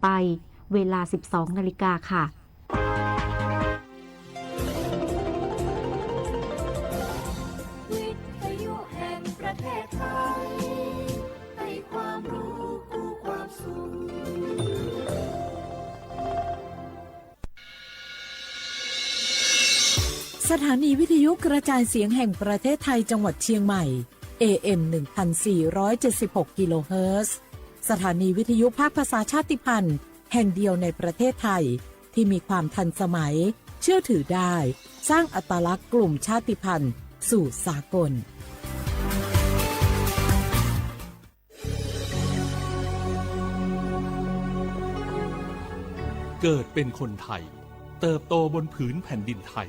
ไป เวลา สิบสอง นาฬิกาค่ะ สถานีวิทยุกระจายเสียงแห่งประเทศไทยจังหวัดเชียงใหม่ เอเอ็ม หนึ่งพันสี่ร้อยเจ็ดสิบหก กิโลเฮิรตซ์ สถานีวิทยุภาคภาษาชาติพันธุ์แห่งเดียวในประเทศไทย ที่มีความทันสมัย เชื่อถือได้ สร้างอัตลักษณ์กลุ่มชาติพันธุ์สู่สากล เกิดเป็นคนไทย เติบโตบนผืนแผ่นดินไทย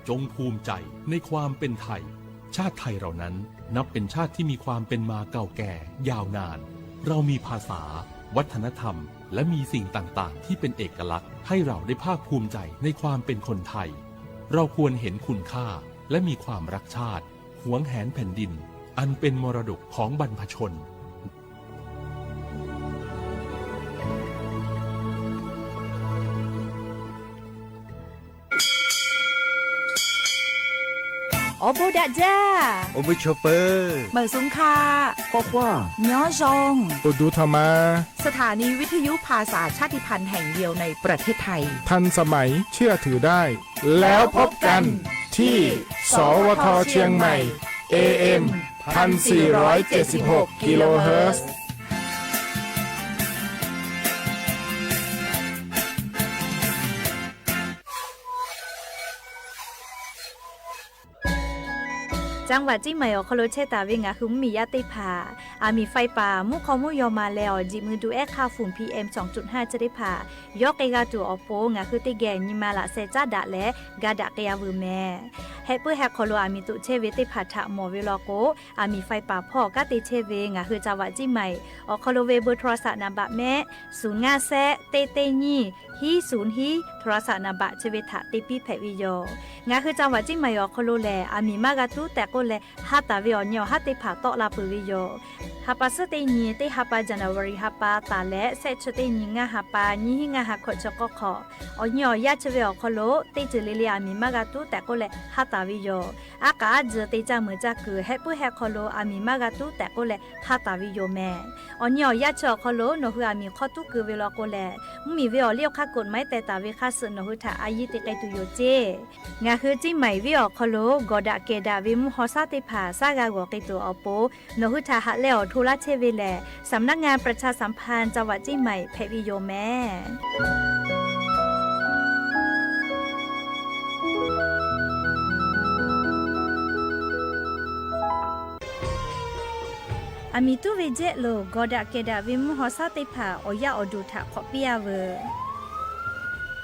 จงภูมิใจในความเป็นไทย ชาติไทยเรานั้นนับเป็นชาติที่มีความเป็นมาเก่าแก่ยาวนาน เรามีภาษา วัฒนธรรม และมีสิ่งต่างๆ ที่เป็นเอกลักษณ์ ให้เราได้ภาคภูมิใจในความเป็นคนไทย เราควรเห็นคุณค่า และมีความรักชาติ หวงแหนแผ่นดิน อันเป็นมรดกของบรรพชน Awˬ bon daꞈ jaˇ. Awˬ bon chaw peuˬ. Meˬ suhˍ hk'a. K'awꞈ k'oˆ. Nyi awˬ zon. Awˬ duˬ htaꞈ ma. สถานีวิทยุภาษาชาติพันธุ์แห่งเดียวในประเทศไทย ทันสมัย เชื่อถือได้ แล้วพบกันที่ สวท เชียงใหม่ เอเอ็ม พันสี่ร้อยเจ็ดสิบหก กิโลเฮิรตซ์ จังหวัดเชียงใหม่ awˬ hk'aw lo chehˇ taˍ ve ngaˬ hui mvuhˇmiˬ yaˇ teˇ hpaˍ, aˬ miˍ ไฟป่า mvuhˇ hk'aw mvuhˇ yaw ma leh awˬ jeꞈ mui du ehˉ hk'aˇ ฝุ่น PM สองจุดห้า chi teˇ hpaˍ yawˇ k'ai g'a tuˬ awˬ pon, ngaˬ hui teˇ geh nyi ma laꞈ sheh caˉ daꞈ leh ga daꞈ k'ai-a veuˬ mehˍ. Heh puiˉ heh hk'aw lo aˬ miˍ toꞈ chehˇ ve teˇ hpaˍ htaꞈ mawˬ ve law k'o, aˬ miˍ ไฟป่า hpawˇ kanˉ te chehˇ ve ngaˬ hui จังหวัดเชียงใหม่ awˬ hk'aw lo ve เบอร์โทรศัพท์ naˍ baꞈ mehˆ, suhˍ ngaˇ shehˆ teˇ teˇ nyiˇ hiˉ suhˍ hiˉ โทรศัพท์ naˍ baꞈ chi ve htaꞈ te piˇ hpehꞈ ve yoˬ. Ngaˬ hui จังหวัดเชียงใหม่ awˬ hk'aw lo lehˬ, aˬ miˍ maˇ g'a tuˉ tehꞈ k'oˆ leh, ha taˍ ve awˬ nyi awˬ haˉ teˇ hpaˍ tawˆ la peuˬ ve yoˬ. Ha pa suhˉ teˇ nyi teˇ ha pa January ha pa taˍ leh shehˆ chi teˇ nyi ngaˇ ha pa nyiˇ hiˉ ngaˇ ha hkawꞈ chi k'awˇ hk'awꞈ, awˬ nyi awˬ yaˇ chi ve awˬ hk'aw lo teˇ ceuˬ le le aˬ miˍ maˇ g'a tuˉ tehꞈ k'oˆ leh ha taˍ ve yoˬ. Aˉ k'aꞈ aˉ tcuh te caˇ meuˍ caˇ kuiˬ heh puiˉ heh hk'aw lo aˬ miˍ maˇ g'a tuˉ tehꞈ k'oˆ leh ha taˍ ve yoˬ mehˍ. Awˬ nyi awˬ yaˇ chi awˬ hk'aw lo nawˬ hui aˬ miˍ hk'aw tuˉ keu ve law k'o lehˬ, mvuhˇmiˬ ve awˬ liˇ awˬ hk'aˇ กฎหมาย teh taˍ ve hk'a suhˍ nawˬ hui htaꞈ a yiˇ te k'ai tuˬ yoˬ ceˇ. Ngaˬ hui Ciˇ Maiˍ venˇ awˬ hk'aw lo gawˬ daꞈ kehˬ daꞈ ve mvuhˇ haw shaˉ teˇ hpaˍ shaˉ g'a g'awˬ k'ai tuˬ awˬ pon, nawˬ hui htaꞈ haꞈ leh awˬ hto laˇ chehˇ ve lehˬ, สำนักงานประชาสัมพันธ์จังหวัดเชียงใหม่ hpehꞈ ve yoˬ mehˍ. Aˬ miˍ tuˉ ve jehˆ lo gawˬ daꞈ kehˬ daꞈ ve mvuhˇ haw shaˉ teˇ hpaˍ awˬ yaˇ awˬ duˬ htaꞈ hk'awꞈ piˇ-a veuˬ.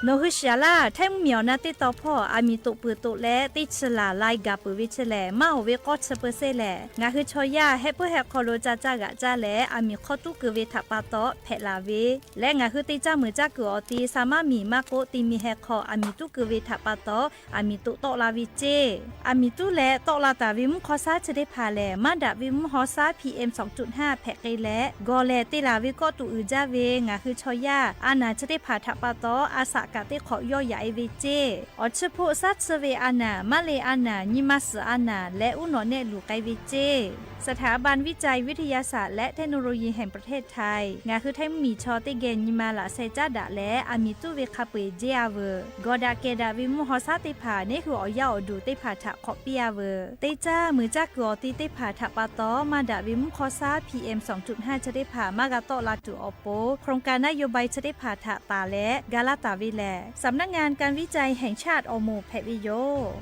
Nawˬ hui shiˍ-a laˇ, htaiˇ mvuhˇmiˬ awˬ na teˇ taw hpawˇ aˬ miˍ toꞈ peuˬ toꞈ leh teˇ chi laˬ lai gaˬ peuˬ ve chi lehˬ, maˇ oˍ ve k'awˇ chi peu sehˇ lehˬ, ngaˬ hui chaw yaˇ heh puiˉ heh hk'aw lo ca caˇ g'aꞈ caˇ leh aˬ miˍ hk'aw tuˉ keu ve htaꞈ pa taw hpehꞈ laˬ ve leh, ngaˬ hui te caˇ meuˍ caˇ kuiˬ awˬ ti sa maˇ miˬ maˇ k'oˆ, te mi heh hk'aw aˬ miˍ tuˉ keu ve htaꞈ pa taw aˬ miˍ toꞈ tawˆ la ve ceˇ. Aˬ miˍ tuˉ leh tawˆ la taˍ ve mvuhˇ haw shaˉ chi teˇ hpaˍ lehˬ, maˇ daꞈ ve mvuhˇ haw shaˉ PM สองจุดห้า hpehꞈ k'ai leh, gawˬ lehˬ te laˬ ve kawˆ tuꞈ uiˍ jaˇ ve ngaˬ hui chaw yaˇ a naˬ chi teˇ hpaˍ htaꞈ pa taw a shaꞈ kaꞈ teˇ hk'awꞈ yawˇ yaꞈ-e ve ceˇ. Awˬ chi hpoˆ shaˉ tsuhˇ ve a naˬ, maˇ le a naˬ, nyi ma suhˍ a naˬ leh uˉ nawꞈ nehˆ luˬ k'ai ve ceˇ. สถาบันวิจัยวิทยาศาสตร์และเทคโนโลยีแห่งประเทศไทย ngaˬ hui htaiˇ mvuhˇmiˬ chaw teˇ geh nyi ma laꞈ sheh caˉ daꞈ leh aˬ miˍ tuˉ ve hk'a peu-eˬ jeˇ-a veuˬ. Gawˬ daꞈ kehˬ daꞈ ve mvuhˇ haw shaˉ teˇ hpaˍ neˇ hui awˬ yaˇ awˬ duˬ teˇ hpaˍ htaꞈ hk'awꞈ piˇ-a veuˬ. Te caˇ meuˍ caˇ kuiˬ awˬ ti teˇ hpaˍ htaꞈ pa taw maˇ daꞈ ve mvuhˇ haw shaˉ PM สองจุดห้า chi teˇ hpaˍ maˇ g'a tawˆ la tuˬ awˬ pon, โครงการนโยบาย chi teˇ hpaˍ htaꞈ taˍ leh ga laˇ taˍ ve lehˬ, สำนักงานการวิจัยแห่งชาติ awˬ moˍ hpehꞈ ve yoˬ.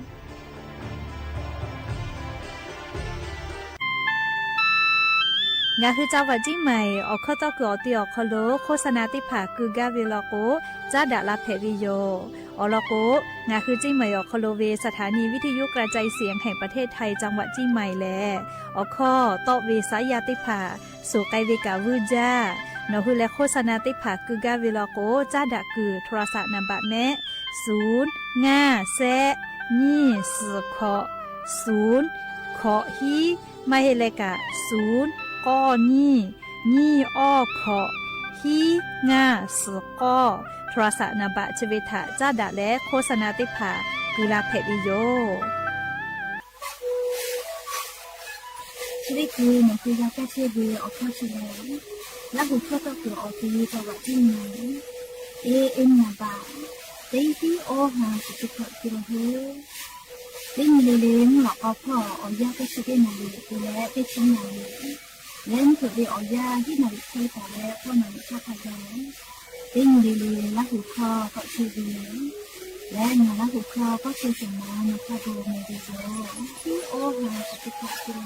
Ngaˬ hui จังหวัดเชียงใหม่ awˬ hkawˇ tawˇ kuiˬ awˬ ti awˬ hk'aw lo โฆษณา teˇ hpaˍ keu gaˇ ve law k'o, caˉ daꞈ la hpehꞈ ve yoˬ. Awˬ lawn k'o, ngaˬ hui Ciˇ Maiˍ awˬ hk'aw lo ve สถานีวิทยุกระจายเสียงแห่งประเทศไทย จังหวัดเชียงใหม่ lehˬ, awˬ hkawˇ tawˆ ve saˉ yaˇ teˇ hpaˍ suˍ k'ai ve kaꞈ vuiˇ jaˇ. Nawˬ hui leh โฆษณา teˇ hpaˍ keu gaˇ ve law k'o, caˉ daꞈ kuiˬ โทรศัพท์ naˍ baꞈ mehˆ, suhˍ ngaˇ shehˆ nyiˇ suhˍ hkawꞈ suhˍ hkawꞈ hiˉ, maˇ heˆ leh kaꞈ suhˍ k'awˇ nyiˇ nyiˇ awˇ hkawꞈ hiˉ ngaˇ suhˍ k'awˇ โทรศัพท์ naˍ baꞈ chi ve htaꞈ caˉ daꞈ leh โฆษณา teˇ hpaˍ gu la hpehꞈ ve yoˬ. Chi teˇ hkui nawˬ hui g'a kaˇ chehˇ ve awˬ hkawˇ chi lehˬ, Laˇ huˍ hkawˇ tawˇ kuiˬ awˬ te ve tawˇ g'aꞈ tiˉ nyi, A M naˍ baꞈ teˇ hiˉ awˇ ha shiˍ teˇ hkawꞈ te la hoˬ. Teˇ nyi le le mvuhˇ lawꞈ k'aw hpawˇ awˬ yanˇ teˇ chi teˇ naˍ riˍ te leh teˇ chi naˍ riˍ leh mvuhˇ hpeuꞈ ve awˬ yanˇ hiˉ naˍ riˍ chehˇ taˍ leh k'awˇ naˍ riˍ htaˇ hk'a gaˬ, teˇ nyi le le Laˇ huˍ hkawˇ tawˆ chehˇ ve yoˬ. Leh ngaˬ Laˇ huˍ hkawˇ k'awˇ chehˇ shehˍ ma nawˬ htaꞈ bon meh ve yoˬ. Hiˉ awˇ ha shiˍ teˇ hkawꞈ te la.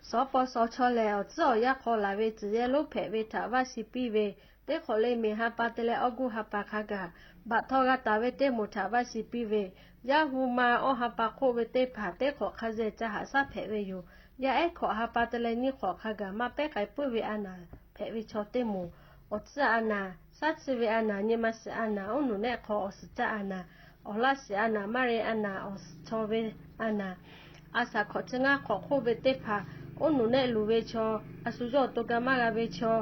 Suhˍ paw suhˍ chaw lehˬ, awˬ tcuhˉ awˬ yanˇ hk'aw laˬ ve tcuhˬ yehˇ lonˉ hpehꞈ ve htaꞈ vaˇ shiˍ piˇ ve, teˇ hk'awꞈ le miˬ ha pa te leh August ha pa hk'a gaˬ baꞈ htawˇ g'a taˍ ve teˇ moˍ htaꞈ vaˇ shiˍ piˇ ve, yaˇ hu ma awˇ ha pa hk'oˆ ve teˇ hpaˍ teˇ hk'awꞈ hk'a zehˬ ca haꞈ shaˉ hpehꞈ ve yoˬ. Yaˇ ehˉ hkawꞈ ha pa te leh nyiˇ hk'awꞈ hk'a gaˬ maˇ pehˉ k'ai puiˉ ve a naˍ hpehꞈ ve chaw teˇ moˍ, awˬ tcuhˉ a naˍ, shaˉ tsuhˇ ve a naˍ, nyi ma shiˍ a naˍ, oˉ nuˬ nehˆ hk'aw awˬ suhˍ caˇ a naˍ, awˬ laˇ shiˍ a naˍ, maˇ re a naˍ, awˬ suhˍ chaw ve a naˍ, a shaˍ hkawꞈ chi ngaˇ hk'awꞈ hk'oˆ ve teˇ hpaˍ, oˉ nuˬ nehˆ luˬ ve chaw, a shu yawˇ awˬ to ga maˇ g'a ve chaw,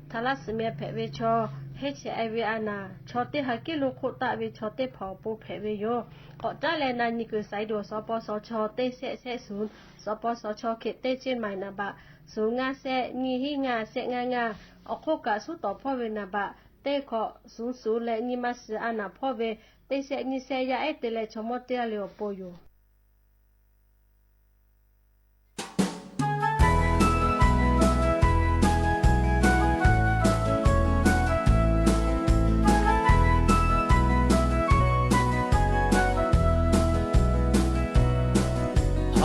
htaꞈ laˇ shiˍ meh hpehꞈ ve chaw, H I V a naˍ, chaw teˇ ha kiˉ lo hk'oˆ taˆ ve chaw teˇ hpaˍ awˬ pon hpehꞈ ve yoˬ. K'awꞈ caˉ leh na nyi kuiˬ saiˍ duˬ suhˍ paw suhˍ chaw teˇ shehˆ shehˆ suhˍ, suhˍ paw suhˍ chaw hkeh teˇ ceˇ maiˍ naˍ baꞈ suhˍ ngaˇ shehˆ nyiˇ hiˉ ngaˇ shehˆ ngaˇ ngaˇ, awˬ hk'oˆ kaꞈ suhˉ tawˍ hpawˇ ve naˍ baꞈ teˇ hkawꞈ suhˍ suhˍ leh nyi ma shiˍ a naˍ hpawˇ ve teˇ shehˆ nyiˇ shehˆ yaˇ ehˉ te leh chaw mawˇ teˇ g'aˇ le awˬ pon yoˬ.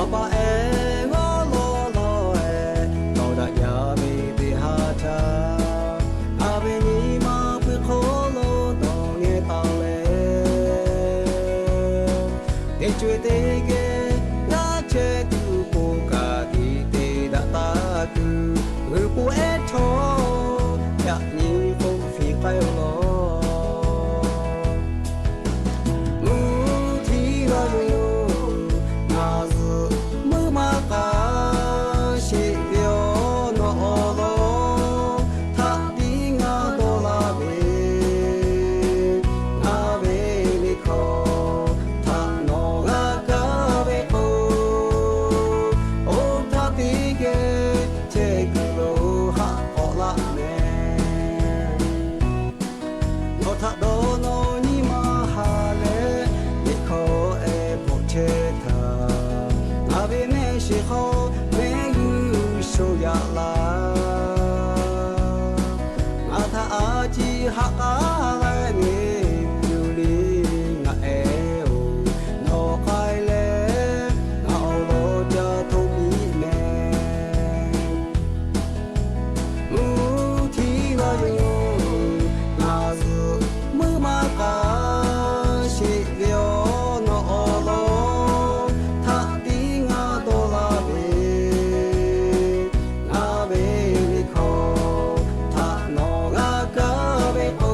A pa ehˉ g'awˇ lawˇ lawˇ ehˉ tawˍ daꞈ jaˇ ve teˇ ha htaˇ, a ve nyi ma hpui hk'aw lo dawˬ ngeh taˍ leh, teˇ co e teˇ geh g'aˇ chehˇ tuˬ po kaꞈ tiꞈ te daꞈ taˍ kuiˬ, g'uiˬ po ehˉ htawˇ yaꞈ nyi k'oˆ fiˍ k'ai lawˬ. Mvuhˇ htiˇ g'a yoˬ, ngaˬ zuhꞈ muˇ maˇ k'a sheˍ ve awˬ nawˬ awˬ lawn htaꞈ tiˉ ngaˬ dawˇ laˇ ve, ngaˬ ve liꞈ hkawˇ htaꞈ nawˬ g'a kaˇ ve k'o, oˇ htaˇ teˇ geh chehˇ kuiˬ lo haꞈ k'awꞈ laˇ meh. Nawˬ htaꞈ dawˇ nawˇ nyi ma ha leh, liꞈ hkawˇ ehˉ bvuhꞈ chehˇ htaˇ, ngaˬ ve mehˆ shiˍ hk'aw mehˆ g'uˇ shoˍ yaꞈ laˇ. Ngaˬ htaꞈ a ciˉ haꞈ k'aˉ leh neˇ yuˬ le ngaˬ ehˉ-oˬ, nawˬ k'ai leh ngaˬ awˬ lawn ca htoꞈ piˇ meh. Mvuhˇ htiˇ g'a yoˬ, ngaˬ zuhꞈ muˇ maˇ k'a sheˍ ve awˬ nawˬ awˬ lawn htaꞈ tiˉ ngaˬ dawˇ laˇ ve, ngaˬ ve liꞈ hkawˇ htaꞈ nawˬ g'a kaˇ ve k'o,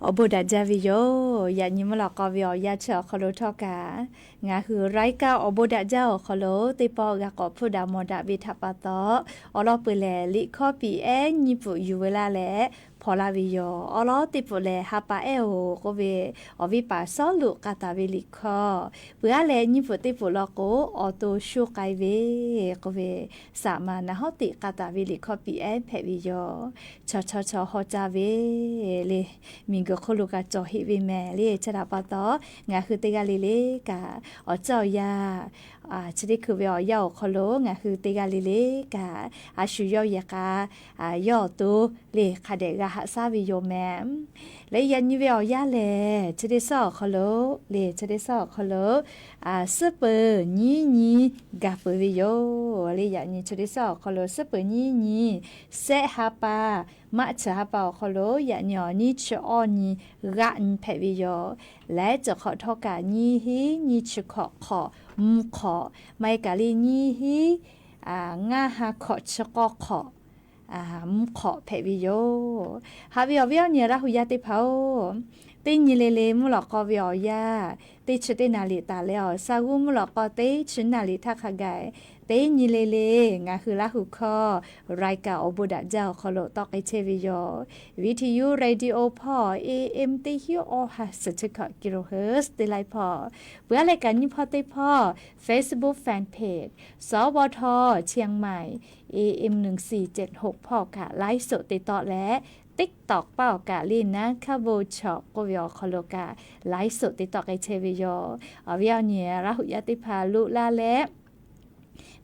Awˬ bon daꞈ jaˇ ve yoˬ. Yaꞈ nyi mvuhˇ lawꞈ k'aw ve awˬ yanˇ chi awˬ hk'aw lo htawˇ kaꞈ, ngaˬ hui รายการ awˬ bon daꞈ jaˇ awˬ hk'aw lo teˇ pawˆ g'a k'awꞈ hpfuhˇ daꞈ mawˬ daꞈ ve htaꞈ pa taw, awˬ lawn peuˬ lehˬ liꞈ hkawˇ piꞈ ehˉ nyiˇ pfuhꞈ yuˬ veu laˇ leh hpaw laˇ ve yoˬ. Awˬ lawn teˇ pfuhꞈ lehˬ ha pa ehˉ-oˬ k'oˆ ve, awˬ viˉ paˍ Sawˉluꞈ k'a taˍ ve liꞈ hkawˇ. Peuˬ aˉ leh nyiˇ pfuhꞈ teˇ pfuhꞈ law k'o, awˬ to shu k'ai ve k'oˆ ve, saˍ maˍ naˍ hawˉ teꞈ k'a taˍ ve liꞈ hkawˇ piꞈ ehˉ hpehꞈ ve yoˬ. Chaw chaw chaw haw caˇ ve le. Miˬguiˬ hk'oˆ lo kaꞈ cawˬ heˆ ve mehˍ le. Chi htaꞈ pa taw, ngaˬ hui teˇ g'aˇ le le kaꞈ awˬ tcuhˉ awˬ yanˇ, chi teˇ hkui ve awˬ yanˇ awˬ hk'aw lo ngaˬ hui teˇ g'aˇ le le kaꞈ, a shu yawˇ yehˬ k'a yawˇ awˬ to le hk'a dehꞈ g'a haꞈ shaˉ ve yoˬ mehˍ. Leh yaꞈ nyi ve awˬ yanˇ lehˬ, chi teˇ suhˉ awˬ hk'aw lo le, chi teˇ suhˉ awˬ hk'aw lo suhˉ peuˬ nyiˉ nyi gaˬ peuˬ ve yoˬ le. Yaꞈ nyi chi teˇ suhˉ awˬ hk'aw lo suhˉ peuˬ nyiˉ nyi, sehˆ ha pa, March ha pa awˬ hk'aw lo yaꞈ nyi awˬ nyiˇ chi awˇ nyi g'aˆ nyi hpehꞈ ve yoˬ. Leh ceuˬ hk'awꞈ htawˇ kaꞈ nyiˇ hinˉ nyiˇ chi hkawꞈ hk'awꞈ mvuhˇ hk'awꞈ, maˇ heˆ kaꞈ le nyiˇ hinˉ ngaˇ ha hkawꞈ chi k'awˇ hk'awꞈ mvuhˇ hk'awꞈ hpehꞈ ve yoˬ. Haꞈ ve awˬ viˉ awˬ nyi Laˇ hu yaˇ teˇ hpaˍ-oˬ, teˇ nyi le le mvuhˇ lawꞈ k'aw ve awˬ yanˇ, teˇ chi teˇ naˍ riˍ taˍ leh awˬ shaˍ g'uˇ mvuhˇ lawꞈ k'aw teˇ chi naˍ riˍ htaˇ hk'a gaˬ, teˇ nyi le le ngaˬ hui Laˇ hu hkawˇ รายการ awˬ bon daꞈ jaˇ awˬ hk'aw lo tawˆ k'ai chehˇ ve yoˬ. Video radio hpawˇ AM teˇ hinˉ awˇ ha suhˍ chi hkawꞈ kilohertz teˇ laiˉ hpawˇ, peuˬ aˉ leh kaꞈ nyiˇ hpawˇ teˇ hpawˇ Facebook fan page สวท เชียงใหม่ AM หนึ่งสี่เจ็ดหก hpawˇ kaꞈ ไลฟ์สด te tawˆ leh, TikTok paˆ awˬ kaꞈ le naˉ hkaˇ bon chaw k'oˆ ve awˬ hk'aw lo kaꞈ ไลฟ์สด te tawˆ k'ai chehˇ ve yoˬ. Awˬ viˉ awˬ nyi Laˇ hu yaˇ teˇ hpaˍ loꞈ laˇ leh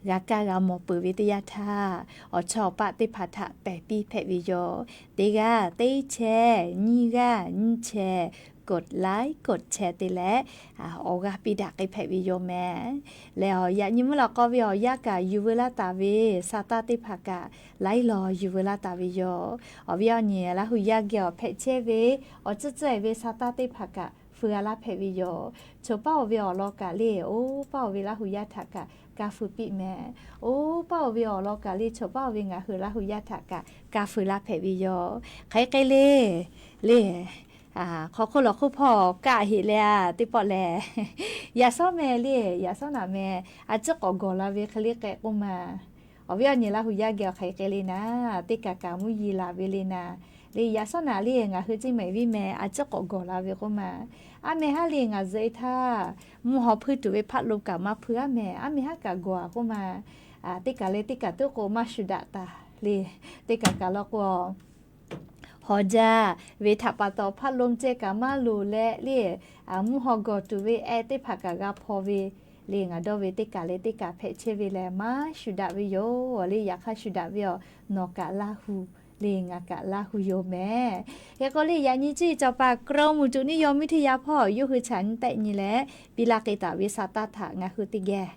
g'a kaˇ g'a mawˬ peuˬ ve teˇ yanˇ htaˇ, awˬ chawˇ awˬ paˆ teˇ hpaˍ htaꞈ pehˬ piˇ hpehꞈ ve yoˬ. Teˇ g'aˇ teˇ chehˇ, nyiˇ g'aˇ nyiˇ chehˇ, กดไลค์ กดแชร์ te leh awˬ g'aˇ piˇ daꞈ k'ai hpehꞈ ve yoˬ mehˍ. Leh awˬ yaꞈ nyi mvuhˇ lawꞈ k'aw ve awˬ yanˇ kaꞈ yuˬ veu laˇ taˍ ve sa taˇ teˇ hpaˍ kaꞈ laiˉ law yuˬ veu laˇ taˍ ve yoˬ. Awˬ viˉ awˬ nyi Laˇ hu yaˇ geh awˬ hpehꞈ chehˇ ve awˬ tcuhˉ tcuhˉ-e ve sa taˇ teˇ hpaˍ kaꞈ feu g'a laˇ hpehꞈ ve yoˬ. Choˬ paˇ-oˬ ve awˬ lawn kaꞈ le, oˇ paˇ-oˬ ve Laˇ hu yaˇ htaꞈ kaꞈ ka feu piˇ mehˍ. Oˇ paˇ-oˬ ve awˬ lawn kaꞈ le, choˬ paˇ-oˬ ve ngaˬ hui Laˇ hu yaˇ htaꞈ kaꞈ ka feu laˇ hpehꞈ ve yoˬ. Hk'aˬ hk'e le, le hk'aw hk'oˆ lawˬ hk'oˆ hpawˇ kaˆ heꞈ leh a, teˇ pawˆ lehˬ, yaꞈ shawˉ meh le, yaꞈ shawˉ naꞈ meh, a ciˉ k'awꞈ gawˬ la ve hk'e le k'ehꞈ k'oˆ ma. Awˬ viˉ awˬ nyi Laˇ hu yaˇ geh awˬ hk'aˬ hk'e le naˍ, teˇ kaˬ kaꞈ mvuhˇ yeˬ laˬ ve le naˍ. Le yaꞈ shawˉ naꞈ le ngaˬ hui ceˇ mehˍ viˉ meh a ciˉ k'awꞈ gawˬ la ve k'oˆ ma. Aˉ meh haˉ le ngaˬ zuhꞈ-e htaˇ, mvuhˇ haw hpuiˇ tuˬ ve hpaˆ lo kaꞈ maˇ hpuiˇ aˉ meh, aˉ meh haˉ kaꞈ gawˬ a k'oˆ ma. Teˇ kaˬ leh teˇ kaˬ tuˉ k'o maˇ shu daꞈ taˍ le. Teˇ kaˬ kaˬ law k'o, haw jaˇ ve htaꞈ pa taw hpaˆ lo ceh kaꞈ maˇ loˍ leh le, mvuhˇ haw gawˬ tuˬ ve eh teˇ hpaˍ kaꞈ g'a hpaw ve le. Ngaˬ dawˇ ve teˇ kaˬ leh teˇ kaˬ hpehꞈ chehˇ ve lehˬ maˇ shu daꞈ ve yoˬ le. Yaꞈ hk'aˇ shu daꞈ ve awˬ, nawˬ kaꞈ Laˇ hu le, ngaˬ kaꞈ Laˇ hu yoˬ mehˍ. Hk'e k'o le yaꞈ nyi cuˇ yiˍ cawˬ paˍ กรมอุตุนิยมวิทยา hpawˇ yawˇ hui chaꞈ nyi tehˆ nyi leh piˇ laˇ k'ai taˍ ve sa taˇ htaꞈ ngaˬ hui teˇ geh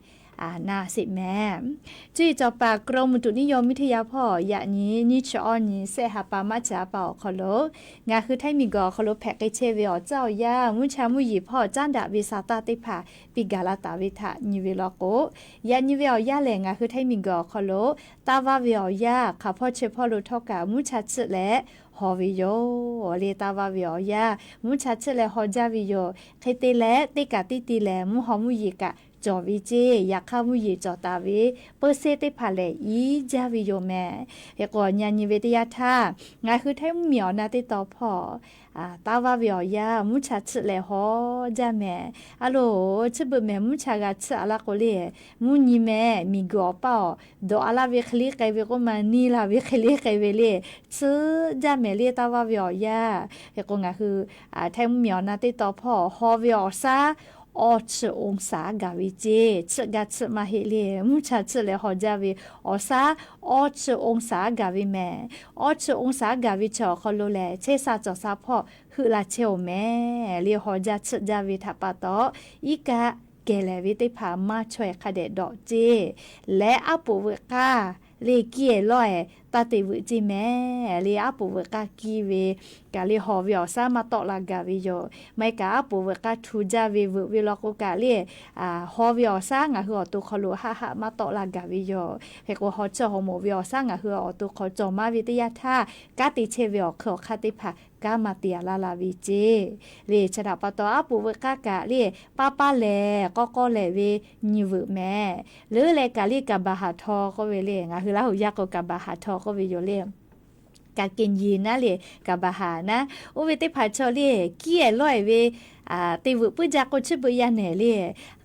na sheˍ mehˍ. Cuˇ yiˍ cawˬ paˍ กรมอุตุนิยมวิทยา hpawˇ yaꞈ nyi nyiˇ chi awˇ nyi sehˆ ha pa March ha pa awˬ hk'aw lo ngaˬ hui Htaiˇ miˬguiˬ awˬ hk'aw lo hpehꞈ k'ai chehˇ ve awˬ tcuhˉ awˬ yanˇ mvuhˇ cha mvuhˇ yeˬ hpawˇ caˉ daꞈ ve sa taˇ teˇ hpaˍ piˇ gaˬ la taˍ ve htaꞈ nyi ve law k'o, yaꞈ nyi ve awˬ yanˇ lehˬ ngaˬ hui Htaiˇ miˬguiˬ awˬ hk'aw lo taˇ vaˇ ve awˬ yanˇ hk'aˬ hpawˇ chi hpawˇ lo htawˇ kaꞈ mvuhˇ cha chiˆ leh haw ve yoˬ le. Taˇ vaˇ ve awˬ yanˇ mvuhˇ cha chiˆ leh haw jaˇ ve yoˬ. Hk'e te leh teˇ kaˬ teˇ ti lehˬ mvuhˇ haw mvuhˇ yeˬ kaꞈ cawˬ ve ceˇ. Yaꞈ hk'aˇ mvuhˇ yeˬ cawˬ taˍ ve peu seˇ teˇ hpaˍ lehˬ iˉ jaˇ ve yoˬ mehˍ. Hk'e k'o yaꞈ nyi ve teˇ yanˇ htaˇ ngaˬ hui Htaiˇ mvuhˇ miˬ awˬ na teˇ taw hpawˇ taˇ vaˇ ve awˬ yanˇ mvuhˇ cha chiˆ leh haw jaˇ mehˍ. A loˬ, chi beuꞈ mehˍ mvuhˇ cha g'a chiˆ a laˇ k'o le, mvuhˇ nyi mehˍ miˬguiˬ awˬ paˇ awˬ dawꞈ a laˇ ve hk'e le k'ai ve k'oˆ ma, neˇ la ve hk'e le k'ai ve le, chiˆ jaˇ mehˍ le taˇ vaˇ ve awˬ yanˇ. Hk'e k'o ngaˬ hui Htaiˇ mvuhˇ miˬ awˬ na teˇ taw hpawˇ haw ve awˬ shaˉ awˇ chi องศา gaˬ ve ceˇ. Chiˆ gaˇ chiˆ maˇ heˆ le, mvuhˇ cha chiˆ leh haw jaˇ ve awˬ shaˉ awˇ chi องศา gaˬ ve mehˍ. Awˇ chi องศา gaˬ ve chi awˬ hk'aw lo lehˬ chehˇ sha cawˬ sha hpawˇ heuˆ la chehˇ-oˬ mehˍ le. Haw jaˇ chiˆ jaˇ ve htaꞈ pa taw iˉ kaˆ kehˬ lehˍ ve teˇ hpaˍ maˇ chaweh hk'a dehꞈ dawꞈ ceˇ. Leh aˉ poꞈ veuꞈ k'aˇ le kiˇ-ehˍ lawˇ-ehˍ taˇ te veuꞈ ceˇ mehˍ le. Aˉ poꞈ veuꞈ k'aˇ kiˇ ve kaꞈ le hawˬ ve awˬ shaˉ maˇ tawˆ la gaˬ ve yoˬ. Maˇ heˆ kaꞈ aˉ poꞈ veuꞈ k'aˇ htu jaˇ ve veuꞈ ve law k'o kaꞈ le, hawˬ ve awˬ shaˉ ngaˬ hui awˬ to hk'aw lo haˆ haˆ maˇ tawˆ la gaˬ ve yoˬ. Hk'e k'o hawˬ chi hawˬ moˍ ve awˬ shaˉ ngaˬ hui awˬ to hk'aw cawˬ maˇ ve teˇ yanˇ htaˇ, kanˉ te chehˇ ve awˬ hk'eun awˬ hk'aˇ teˇ hpaˍ kanˉ maˇ te a laˇ la ve ceˇ. Le chi htaꞈ pa taw aˉ poꞈ veuꞈ k'aˇ kaꞈ le paˇ paˇ lehˬ k'awˇ k'awˇ lehˬ ve nyi veuꞈ mehˍ. Leuˉ leh kaꞈ le kaˍbaˍhaˍ htaw k'oˆ ve le, ngaˬ hui Laˇ huˍ yaˇ k'o kaˍbaˍhaˍ htaw k'oˆ ve yoˬ le. Kaˍ keˍ nyi naˉ le kaˍbaˍhaˍ naˉ, oˇ ve teˇ hpaˍ chaw le kiˇ ehˍ lawˇ ehˍ ve te veuꞈ puiˉ jaˇ k'o chi beuꞈ yaˇ nehˬ le,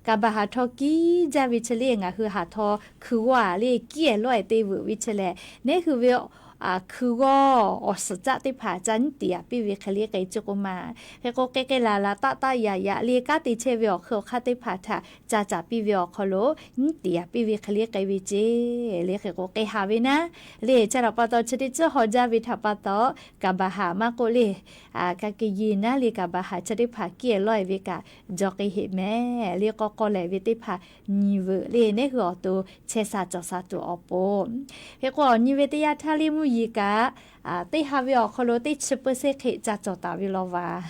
kaˍbaˍhaˍ htaw kiˇ jaˇ ve chi le ngaˬ hui haˍ htaw hkui g'awˇ a le kiˇ ehˍ lawˇ ehˍ te veuꞈ ve chi lehˬ, neˉ hui ve hkui g'awˇ awˬ suhˍ caˆ teˇ hpaˍ ca nyiˉ tiˍ a piˇ ve hk'e le k'ai ceˇ k'o maˬ. Hk'e k'o k'e k'e laˬ laˬ taˆ taˆ yaꞈ yaꞈ le kanˉ te chehˇ ve awˬ hk'eun awˬ hk'aˇ teˇ hpaˍ htaꞈ ca caˍ piˇ ve awˬ hk'aw lo nyiˉ tiˍ a piˇ ve hk'e le k'ai ve ceˇ. Le hk'e k'o k'e haˍ ve naˉ le chi htaꞈ pa taw chi teˇ ceuˬ hawˬ jaˇ ve htaꞈ pa taw kaˍbaˍhaˍ maˇ k'oˆ le, kaˍ keˍ nyi naˉ le kaˍbaˍhaˍ chi teˇ hpaˍ kiˇ ehˍ lawˇ ehˍ ve kaꞈ jaw k'e heꞈ mehˍ le k'awˇ k'awˇ lehˬ ve teˇ hpaˍ nyi veuꞈ le neˉ hui awˬ to chehˇ sha cawˬ sha tuˬ awˬ pon. Hk'e k'o awˬ nyi ve teˇ yanˇ htaˇ le mvuhˇ yeˬ kaꞈ teˇ ha ve awˬ hk'aw lo teˇ chi เปอร์เซ็นต์ hk'e ca cawˬ taˍ ve law vaˬ.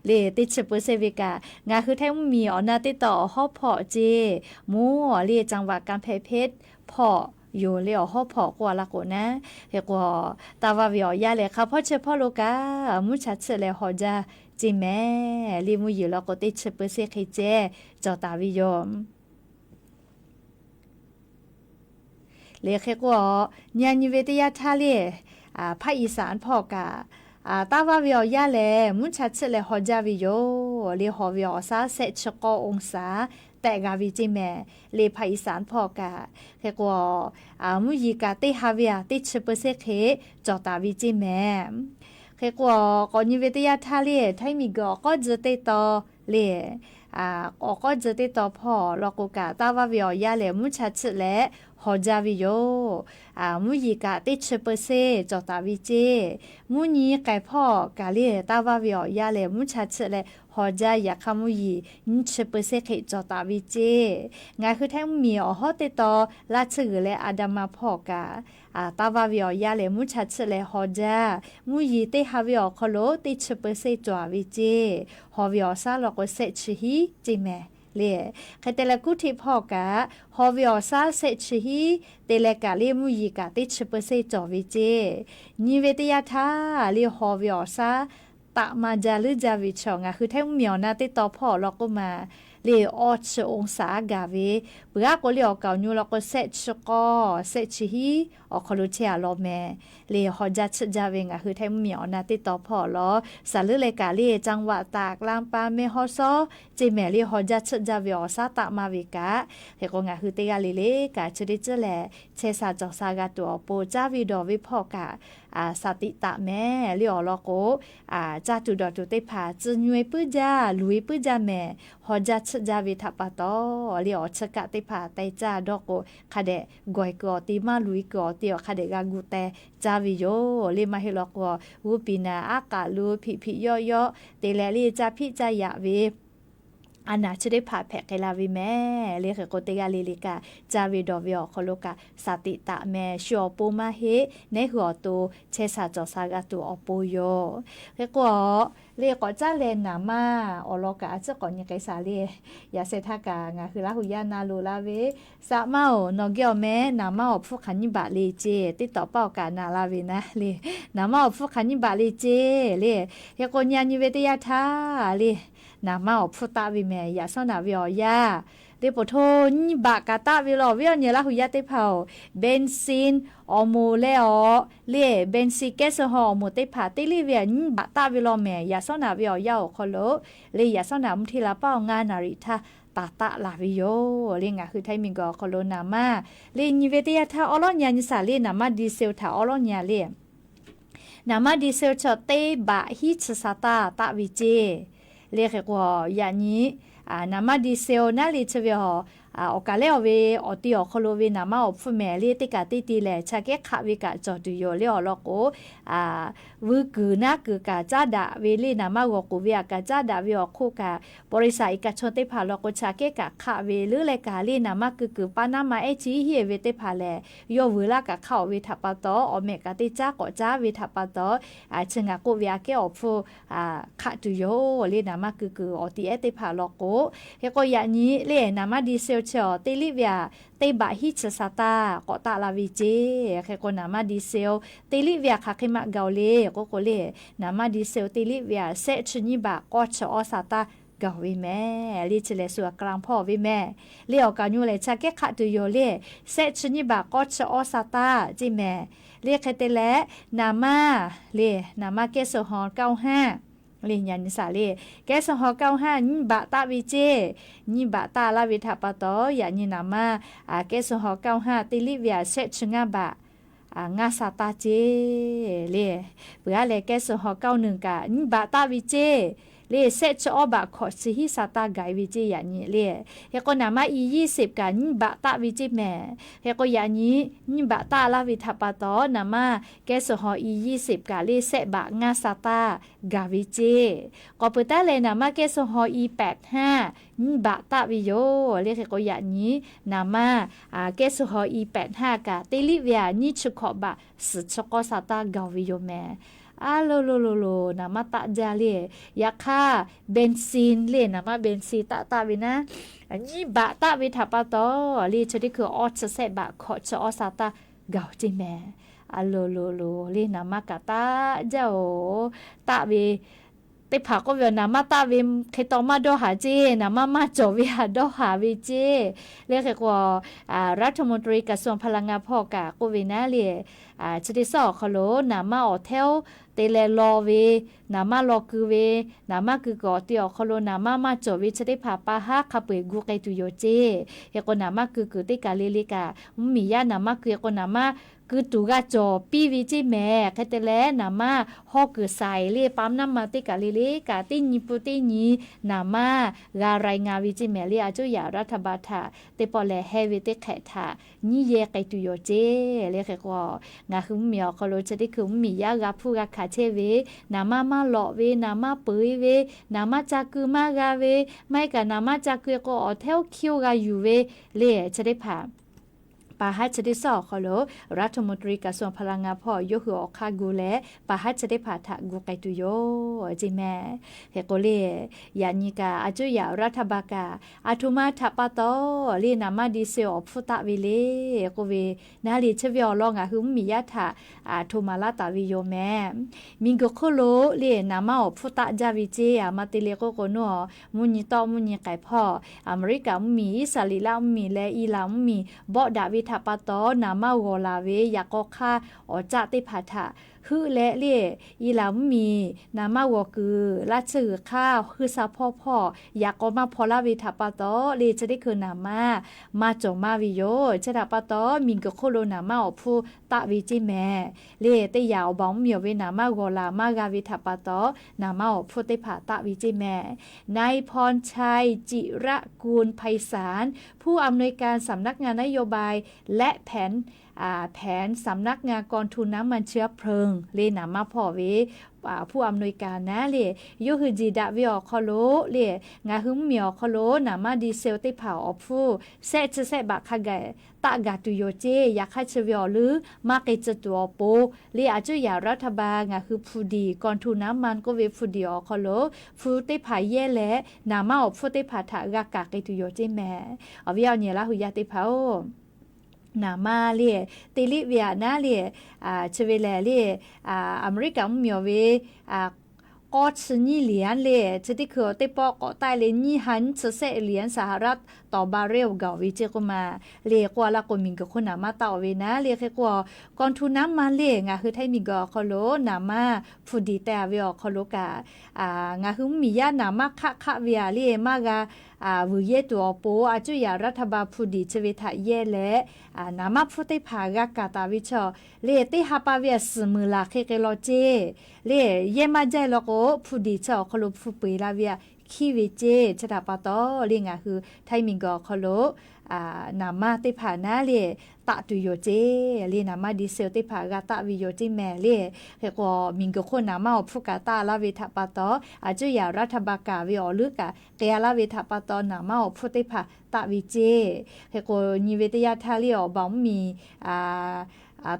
Le teˇ chi เปอร์เซ็นต์ ve kaꞈ ngaˬ hui Htaiˇ mvuhˇ miˬ awˬ na teˇ taw awˬ hawˉ hpawˇ ceˇ, mvuhˇ awˬ le จังหวัดกำแพงเพชร hpawˇ yoˬ le awˬ hawˉ hpawˇ k'oˆ a laˇ k'o naˉ. Hk'e k'o taˇ vaˇ ve awˬ yaˇ lehˬ hk'a hpawˇ chi hpawˇ lo kaꞈ mvuhˇ cha chiˆ leh hawˬ jaˇ ceˇ mehˍ le mvuhˇ yeˬ law k'o teˇ chi เปอร์เซ็นต์ hk'e ceh cawˬ taˍ ve yoˬ. Le hk'e k'o a, nyi a nyi ve teˇ yanˇ htaˇ le, hpaˇ iˍsaˍ hpawˇ kaꞈ, taˇ vaˇ ve awˬ yaˇ lehˬ mvuhˇ cha chiˆ leh hawˬ jaˇ ve yoˬ le hawˬ ve awˬ shaˉ shehˆ chi k'awˇ องศา tehꞈ g'a ve ceˇ mehˍ le hpaˇ iˍsaˍ hpawˇ kaꞈ. Hk'e k'o mvuhˇ yeˬ kaꞈ teˇ ha ve a teˇ chi เปอร์เซ็นต์ hk'e cawˬ taˍ ve ceˇ mehˍ. Hk'e k'o k'awꞈ nyi ve teˇ yanˇ htaˇ le Htaiˇ miˬguiˬ awˬ k'awˇ tcuh teˇ taw le, awˬ k'awˇ tcuh teˇ taw hpawˇ law k'o kaꞈ taˇ vaˇ ve awˬ yaˇ lehˬ mvuhˇ cha chiˆ leh hawˬ jaˇ ve yoˬ. Mvuhˇ yeˬ kaꞈ teˇ chi เปอร์เซ็นต์ cawˬ taˍ ve ceˇ. Mvuhˇ nyi k'ai hpawˇ kaꞈ le taˇ vaˇ ve awˬ yaˇ lehˬ mvuhˇ cha chiˆ leh hawˬ jaˇ yaꞈ hk'aˇ mvuhˇ yeˬ nyiˇ chi เปอร์เซ็นต์ hk'e cawˬ taˍ ve ceˇ. Ngaˬ hui Htaiˇ mvuhˇ miˬ awˬ hawˉ teˇ taw laˇ tsuhˇ g'uiˬ leh a da ma hpawˇ kaꞈ, taˇ vaˇ ve awˬ yaˇ lehˬ mvuhˇ cha chiˆ leh hawˬ jaˇ. Mvuhˇ yeˬ teˇ ha ve awˬ hk'aw lo teˇ chi เปอร์เซ็นต์ cawˬ a ve ceˇ. Hawˬ ve awˬ shaˉ law k'o shehˆ chi hiˉ ceˇ mehˍ le. Hk'e te leh kuˉ htiˆ hpawˇ kaꞈ hawˬ ve awˬ shaˉ shehˆ chi hiˉ te leh kaꞈ le mvuhˇ yeˬ kaꞈ teˇ chi เปอร์เซ็นต์ cawˬ ve ceˇ. Nyi ve teˇ yanˇ htaˇ le hawˬ ve awˬ shaˉ taꞈ ma jaˇ leuˉ jaˇ ve chaw ngaˬ hui Htaiˇ mvuhˇ miˬ awˬ na teˇ taw hpawˇ law k'o maˬ le awˇ chi องศา gaˬ ve, peuˬ aˉ k'o le awˬ kaˍ awˬ nyu law k'o shehˆ chi k'awˇ shehˆ chi hiˉ awˬ hk'aw lo chehˇ a law mehˍ. Le hawˬ jaˇ chiˆ jaˇ ve ngaˬ hui Htaiˇ mvuhˇ miˬ awˬ na teˇ taw hpawˇ law saˍ leuˉ leh kaꞈ le จังหวัดตาก ลำปาง แม่ฮ่องสอน ceˇ mehˍ le hawˬ jaˇ chiˆ jaˇ ve awˬ shaˉ taꞈ ma ve kaꞈ. Hk'e k'o ngaˬ hui teˇ g'aˇ le le kaꞈ chi teˇ ceuˬ lehˬ chehˇ sha cawˬ sha g'a tuˬ awˬ pon caˇ ve dawˬ ve hpawˇ kaꞈ shaˍ tiꞈ taꞈ mehˍ le awˬ lawn k'o, caˇ tuˬ dawˬ tuˬ teˇ hpaˍ tcuh nyu e puiˉ jaˇ luˬ e puiˉ jaˇ mehˍ. Hawˬ jaˇ chiˆ jaˇ ve htaꞈ pa taw le awˬ chi kaˆ teˇ hpaˍ teh caˇ dawˇ k'o hk'a dehꞈ gawˬ e kuiˬ awˬ te maˇ luˬ e kuiˬ awˬ te awˬ hk'a dehꞈ g'a gu teh caˇ ve yoˬ le maˇ heˆ law k'o g'uˇ piˍ naˍ aˉ k'aꞈ lu hpiꞈ hpiꞈ yawˆ yawˆ te leh le caˇ hpiˆ caˇ yaꞈ ve a naˍ chi teˇ hpaˍ hpehꞈ k'ai la ve mehˍ le. Hk'e k'o teˇ g'aˇ le le kaꞈ caˇ ve dawˬ ve awˬ hk'aw lo kaꞈ shaˍ tiꞈ taꞈ mehˍ. Shu awˬ pon maˇ heˆ, neˉ hui awˬ to chehˇ sha cawˬ sha g'a tuˬ awˬ pon yoˬ. Hk'e k'o le k'awꞈ caˉ leh naˍ maˇ awˬ lawn kaꞈ a ciˉ k'awꞈ nyi k'ai shaˍ le. Yaꞈ sheh htaˇ kaꞈ ngaˬ hui Laˇ huˍ yaˇ na loꞈ la ve, Saꞈ maˇ oˬ, nawˬ geh awˬ meh naˍ maˇ awˬ hpfuhˇ hk'aˬ nyiˇ baꞈ le ceˇ teˇ tawꞈ paˇ awˬ kaꞈ naˍ la ve naˉ le, naˍ maˇ awˬ hpfuhˇ hk'aˬ nyiˇ baꞈ le ceˇ le. Hk'e k'o nyi a nyi ve teˇ yanˇ htaˇ le naˍ maˇ awˬ hpfuhˇ taˆ ve mehˍ yaꞈ shawˉ naꞈ ve awˬ yaˇ le po hto nyiˇ baꞈ kaꞈ taˆ ve law ve awˬ nyi Laˇ huˍ yaˇ teˇ hpaˍ oˬ, เบนซิน awˬ moˍ leh awˬ le เบนซิน แก๊สโซฮอล์ awˬ moˍ teˇ hpaˍ teˇ leˇ ve a nyiˇ baꞈ taˆ ve law mehˍ yaꞈ shawˉ naꞈ ve awˬ yaˇ awˬ hk'aw lo le yaꞈ shawˉ naꞈ mvuhˇ hteˇ la paˇ awˬ ngaˇ naˍ riˍ htaˇ taˍ taˆ laˬ ve yoˬ. Le ngaˬ hui Htaiˇ miˬguiˬ awˬ hk'aw lo naˍ maˇ le nyi ve teˇ yanˇ htaˇ awˉ lawˉ nyi a nyi shaˍ le naˍ maˇ ดีเซล htaꞈ awˉ lawˉ nyi a le naˍ maˇ ดีเซล chaw teˇ baꞈ hiˉ chi sha taˇ taˆ ve ceˇ. Le hk'e k'o yaꞈ nyi naˍ maˇ ดีเซล naˉ le chi ve awˬ awˬ kaˍ lehˉ awˬ ve awˬ ti awˬ hk'aw lo ve naˍ manˇ awˬ hpfuhˇ mehˍ le teˇ kaꞈ teˇ te lehˬ, chaˇ kehˉ hk'aˆ ve kaꞈ cawˬ tuˬ yoˬ le awˬ lawn k'o, vuiˬ kuiˬ naˉ kuiˬ kaꞈ caˉ daꞈ ve le naˍ manˇ g'awˬ k'oˍ ve aꞈ kaꞈ caˉ daꞈ ve awˬ hk'oˆ kaꞈ, บริษัท iˉ kaˆ chaw teˇ hpaˍ law k'o, chaˇ kehˉ kaꞈ hk'aˆ ve leuˉ leh kaꞈ le naˍ manˇ keu kuiˬ paˇ naˉ ma ehˉ chi hiˉ ve teˇ hpaˍ lehˬ, yawˇ vuiˬ laˇ kaꞈ hk'aˆ-oˬ ve htaꞈ pa taw, awˬ mehꞈ kaꞈ teˇ caˉ k'awꞈ caˉ ve htaꞈ pa taw, chi ngaˬ k'oˆ ve aꞈ kehˉ awˬ hpfuhˇ hk'aˆ tuˬ yoˬ le naˍ manˇ keu kuiˬ awˬ ti ehˉ teˇ hpaˍ law k'o. Hk'e k'o yaꞈ nyi le naˍ manˇ diesel chi awˬ te liˇ ve aꞈ, teˇ baꞈ hiˉ chi sa taˇ k'awꞈ taˆ la ve ceˇ. Hk'e k'o naˍ manˇ diesel te liˇ ve aꞈ hk'aˬ hk'e maˇ gaˬ-oˬ le k'oˆ k'o le, naˍ manˇ diesel te liˇ ve aꞈ sehˆ chi nyiˇ baꞈ k'awˇ chi awˇ sa taˇ gaˬ ve mehˍ le. Chi lehˬ shu aꞈ k'aˍ laˬ hpawˇ ve mehˍ le. Awˬ kaˍ nyu lehˬ chaˇ kehˉ hk'aˆ tuˬ yoˬ le, sehˆ chi nyiˇ baꞈ k'awˇ chi awˇ sa taˇ ceˇ mehˍ le. Hk'e te leh naˍ manˇ le, naˍ manˇ แก๊สโซฮอล์ เก้าห้า le, yaꞈ nyi saˍ le, แก๊สโซฮอล์ เก้าห้า nyiˇ baꞈ taˆ ve ceˇ. Nyiˇ baꞈ taˆ laˇ ve htaꞈ pa taw, yaꞈ nyi naˍ manˇ แก๊สโซฮอล์ เก้าห้า te liˇ ve aꞈ sehˆ chi ngaˇ baꞈ ngaˇ sa taˇ ceˇ le. Peuˬ aˉ leh แก๊สโซฮอล์ เก้าหนึ่ง kaꞈ nyiˇ baꞈ taˆ ve ceˇ le, sehˆ chi awˇ baꞈ hkawꞈ chi hiˉ sa taˇ gaˬ ve ceˇ yaꞈ nyi le. Hk'e k'o naˍ manˇ อียี่สิบ kaꞈ nyiˇ baꞈ taˆ ve ceˇ mehˍ. Hk'e k'o yaꞈ nyi nyiˇ baꞈ taˆ laˇ ve htaꞈ pa taw, naˍ manˇ แก๊สโซฮอล์ อียี่สิบ kaꞈ le sehˆ baꞈ ngaˇ sa taˇ gaˬ ve ceˇ. K'awꞈ peuˬ taˉ leh naˍ manˇ แก๊สโซฮอล์ อีแปดห้า nyiˇ baꞈ taˆ ve yoˬ le. Hk'e k'o yaꞈ nyi naˍ manˇ แก๊สโซฮอล์ อีแปดห้า kaꞈ te liˇ ve aꞈ nyiˇ chi hkawꞈ baꞈ suhˍ chi k'awˇ sa taˇ gaˬ ve yoˬ mehˍ. A lo lo lo lo, naˍ manˇ taˆ jaˇ le. Yaꞈ hk'aˇ เบนซิน le, naˍ manˇ เบนซิน taˆ taˆ ve naˉ, nyiˇ baꞈ taˆ ve htaꞈ pa taw le, chi teˇ hkui awˇ chi sehˆ baꞈ hkawꞈ chi awˇ sa taˇ gaˬ ceˇ mehˍ. A lo lo lo le, naˍ manˇ kaꞈ taˆ jaˇ-oˬ. Taˆ ve teˇ hpaˍ k'oˆ ve, naˍ manˇ taˆ ve hk'e taw maˇ dawˇ haˍ ceˇ, naˍ manˇ maˇ cawˬ ve haꞈ dawˇ haˍ ve ceˇ le. Hk'e k'o รัฐมนตรีกระทรวงพลังงาน hpawˇ kaꞈ k'oˆ ve naˉ le, chi teˇ sawˉ awˬ hk'aw lo naˍ manˇ awˬ hteˇ-oˬ te leh law ve, naˍ manˇ law keu ve, naˍ manˇ keu kuiˬ awˬ te awˬ hk'aw lo naˍ manˇ maˇ cawˬ ve chi teˇ hpaˍ pa haˉ hk'a peu-eˬ gu k'ai tuˬ yoˬ ceˇ. Hk'e k'o naˍ manˇ keu kuiˬ teˇ kaˬ le le kaꞈ, mvuhˇmiˬ yaˇ naˍ manˇ keu k'o naˍ manˇ keu tuˬ g'a cawˬ piˇ ve ceˇ mehˍ. Hk'e te leh naˍ manˇ hawˇ kuiˬ saiˍ le, ปั๊มน้ำมัน teˇ kaˬ le le kaꞈ teˇ nyi pun teˇ nyi naˍ manˇ g'a รายงาน ve ceˇ mehˍ le. A cuˇ yaꞈ รัฐบาล htaꞈ teˇ pawˆ lehˬ heh ve teˇ hk'ehꞈ htaꞈ nyiˇ yehˇ k'ai tuˬ yoˬ ceˇ le. Hk'e k'o ngaˬ hui mvuhˇmiˬ awˬ hk'aw lo chi teˇ hkui mvuhˇmiˬ yaˇ g'a hpuˇ g'a hkanˍ chehˇ ve, naˍ manˇ maˇ lawꞈ ve, naˍ manˇ peu-eˬ ve, naˍ manˇ ca keu maˇ g'a ve, maˇ heˆ kaꞈ naˍ manˇ ca keu k'o awˬ hteˇ-oˬ hkiˇ-oˬ g'a yuˬ ve le, chi teˇ hpaˍ pa haˉ chi teˇ sawˉ awˬ hk'aw lo รัฐมนตรีกระทรวงพลังงาน hpawˇ yawˇ hui awˬ hk'aˇ gu leh pa haˉ chi teˇ hpaˍ htaꞈ gu k'ai tuˬ yoˬ ceˇ mehˍ. Hk'e k'o le, yaꞈ nyi kaꞈ a cuˇ yaꞈ รัฐบาล kaꞈ aˬ htoꞈ ma htaꞈ pa taw le naˍ manˇ ดีเซล awˬ hpfuhˇ taˆ ve le k'oˆ ve naˉ le, chi ve awˬ lawn ngaˬ hui mvuhˇmiˬ yaˇ htaꞈ aˬ htoꞈ ma laˇ taˍ ve yoˬ mehˍ. Miˬguiˬ hk'oˆ lo le naˍ manˇ awˬ hpfuhˇ taˆ jaˇ ve ceˇ. Aˬ ma te le k'oˆ k'o, nawˬ mvuhˇ nyi tawˆ mvuhˇ nyi k'ai hpawˇ Aˍmeˍriˆkaꞈ mvuhˇmiˬ, Iˉsaˍreˍlaˆ mvuhˇmiˬ leh Iˉlanˍ mvuhˇmiˬ bawˆ daꞈ ve htaꞈ pa taw naˍ manˇ g'awˬ laˬ ve yaꞈ k'aw hk'aˇ awˬ caˆ teˇ hpaˍ htaꞈ heuˆ leh le, Iˉlanˍ mvuhˇmiˬ naˍ manˇ g'awˬ kuiˬ laˇ tsuhˇ g'uiˬ hk'aˇ hui sha hpawˇ hpawˇ yaꞈ k'aw maˇ hpaw laˇ ve htaꞈ pa taw le, chi teˇ hkui naˍ manˇ maˇ cawˬ maˇ ve yoˬ. Chi htaꞈ pa taw miˬguiˬ hk'oˆ lo naˍ manˇ awˬ hpfuhˇ taˆ ve ceˇ mehˍ. Le teˇ yaꞈ awˬ baˬ mvuhˇmiˬ awˬ ve naˍ manˇ g'awˬ laˬ maˇ g'a ve htaꞈ pa taw naˍ manˇ awˬ hpfuhˇ teˇ hpaˍ taˆ ve ceˇ mehˍ. นายพรชัย จิระกูลไพศาล ผู้อำนวยการสำนักงานนโยบายและแผน แผนสำนักงานกองทุนน้ำมันเชื้อเพลิง le naˍ manˇ hpawˇ ve ผู้อำนวยการ naˉ le, yawˇ hui jeˬ daꞈ ve awˬ hk'aw lo le, ngaˬ hui mvuhˇmiˬ awˬ hk'aw lo naˍ manˇ ดีเซล teˇ hpaˍ awˬ hpfuhˇ sehˆ chi sehˆ baꞈ hk'a gaˬ taˆ gaˬ tuˬ yoˬ ceˇ. Yaꞈ hk'aˇ chi ve awˬ leuˉ maˇ k'ai tcuh tuˬ awˬ pon le, a cuˇ yaꞈ รัฐบาล ngaˬ hui hpu diˍ กองทุนน้ำมัน k'oˆ ve hpu diˍ awˬ hk'aw lo hpu teˇ hpaˍ yehˇ leh naˍ manˇ awˬ hpfuhˇ teˇ hpaˍ htaꞈ g'a kaˬ k'ai tuˬ yoˬ ceˇ mehˍ. Awˬ viˉ awˬ nyi Laˇ hu yaˇ teˇ hpaˍ-oˬ, naˍ manˇ le te liˇ ve aꞈ naˉ le, chi ve lehˬ le, Aˍmeˍriˆkaꞈ mvuhˇmiˬ awˬ ve k'awˇ chi nyiˇ liˍ-anˉ le, chi teˇ hkui teˇ pawˆ k'awꞈ taˆ le nyiˇ ha nyiˇ chi sehˆ liˍ-anˉ สหรัฐ ต่อ barrel gaˬ-oˬ ve ceˇ k'oˆ ma le. K'oˆ a laˇ k'o miˬguiˬ hk'oˆ naˍ manˇ taˆ-oˬ ve naˉ le. Hk'e k'o กองทุนน้ำมัน le ngaˬ hui htaiˇ miˬguiˬ awˬ hk'aw lo naˍ manˇ hpu diˍ teh ve awˬ hk'aw lo kaꞈ, ngaˬ hui mvuhˇmiˬ yaˇ naˍ manˇ hk'aˆ hk'aˆ ve aꞈ le maˇ g'a vuiˬ yehˇ tuˬ awˬ pon a cuˇ yaꞈ รัฐบาล hpu diˍ chi ve htaꞈ yehˇ leh, naˍ manˇ hpfuhˇ teˇ hpaˍ g'a kaˬ taˍ ve chaw le, teˇ ha pa ve aꞈ suhˍ muiˬ laˬ hk'e k'ai law ceˇ le. Yehˇ maˇ jaˇ law k'o hpu diˍ chi awˬ hk'aw lo hpu peu-eˬ la ve aꞈ hkiˉ ve ceˇ. Chi htaꞈ pa taw le ngaˬ hui htaiˇ miˬguiˬ awˬ hk'aw lo naˍ manˇ teˇ hpaˍ naˉ le taˆ tuˬ yoˬ ceˇ. Le naˍ manˇ diesel teˇ hpaˍ g'a taˆ ve yoˬ ceˇ mehˍ le. Hk'e k'o miˬguiˬ hk'oˆ naˍ manˇ awˬ hpfuhˇ kaꞈ taˆ laˇ ve htaꞈ pa taw, a cuˇ yaꞈ รัฐบาล kaꞈ ve awˬ leuˉ kaꞈ k'ai laˇ ve htaꞈ pa taw naˍ manˇ awˬ hpfuhˇ teˇ hpaˍ taˆ ve ceˇ. Hk'e k'o nyi ve teˇ yanˇ htaˇ le awˬ baˬ mvuhˇmiˬ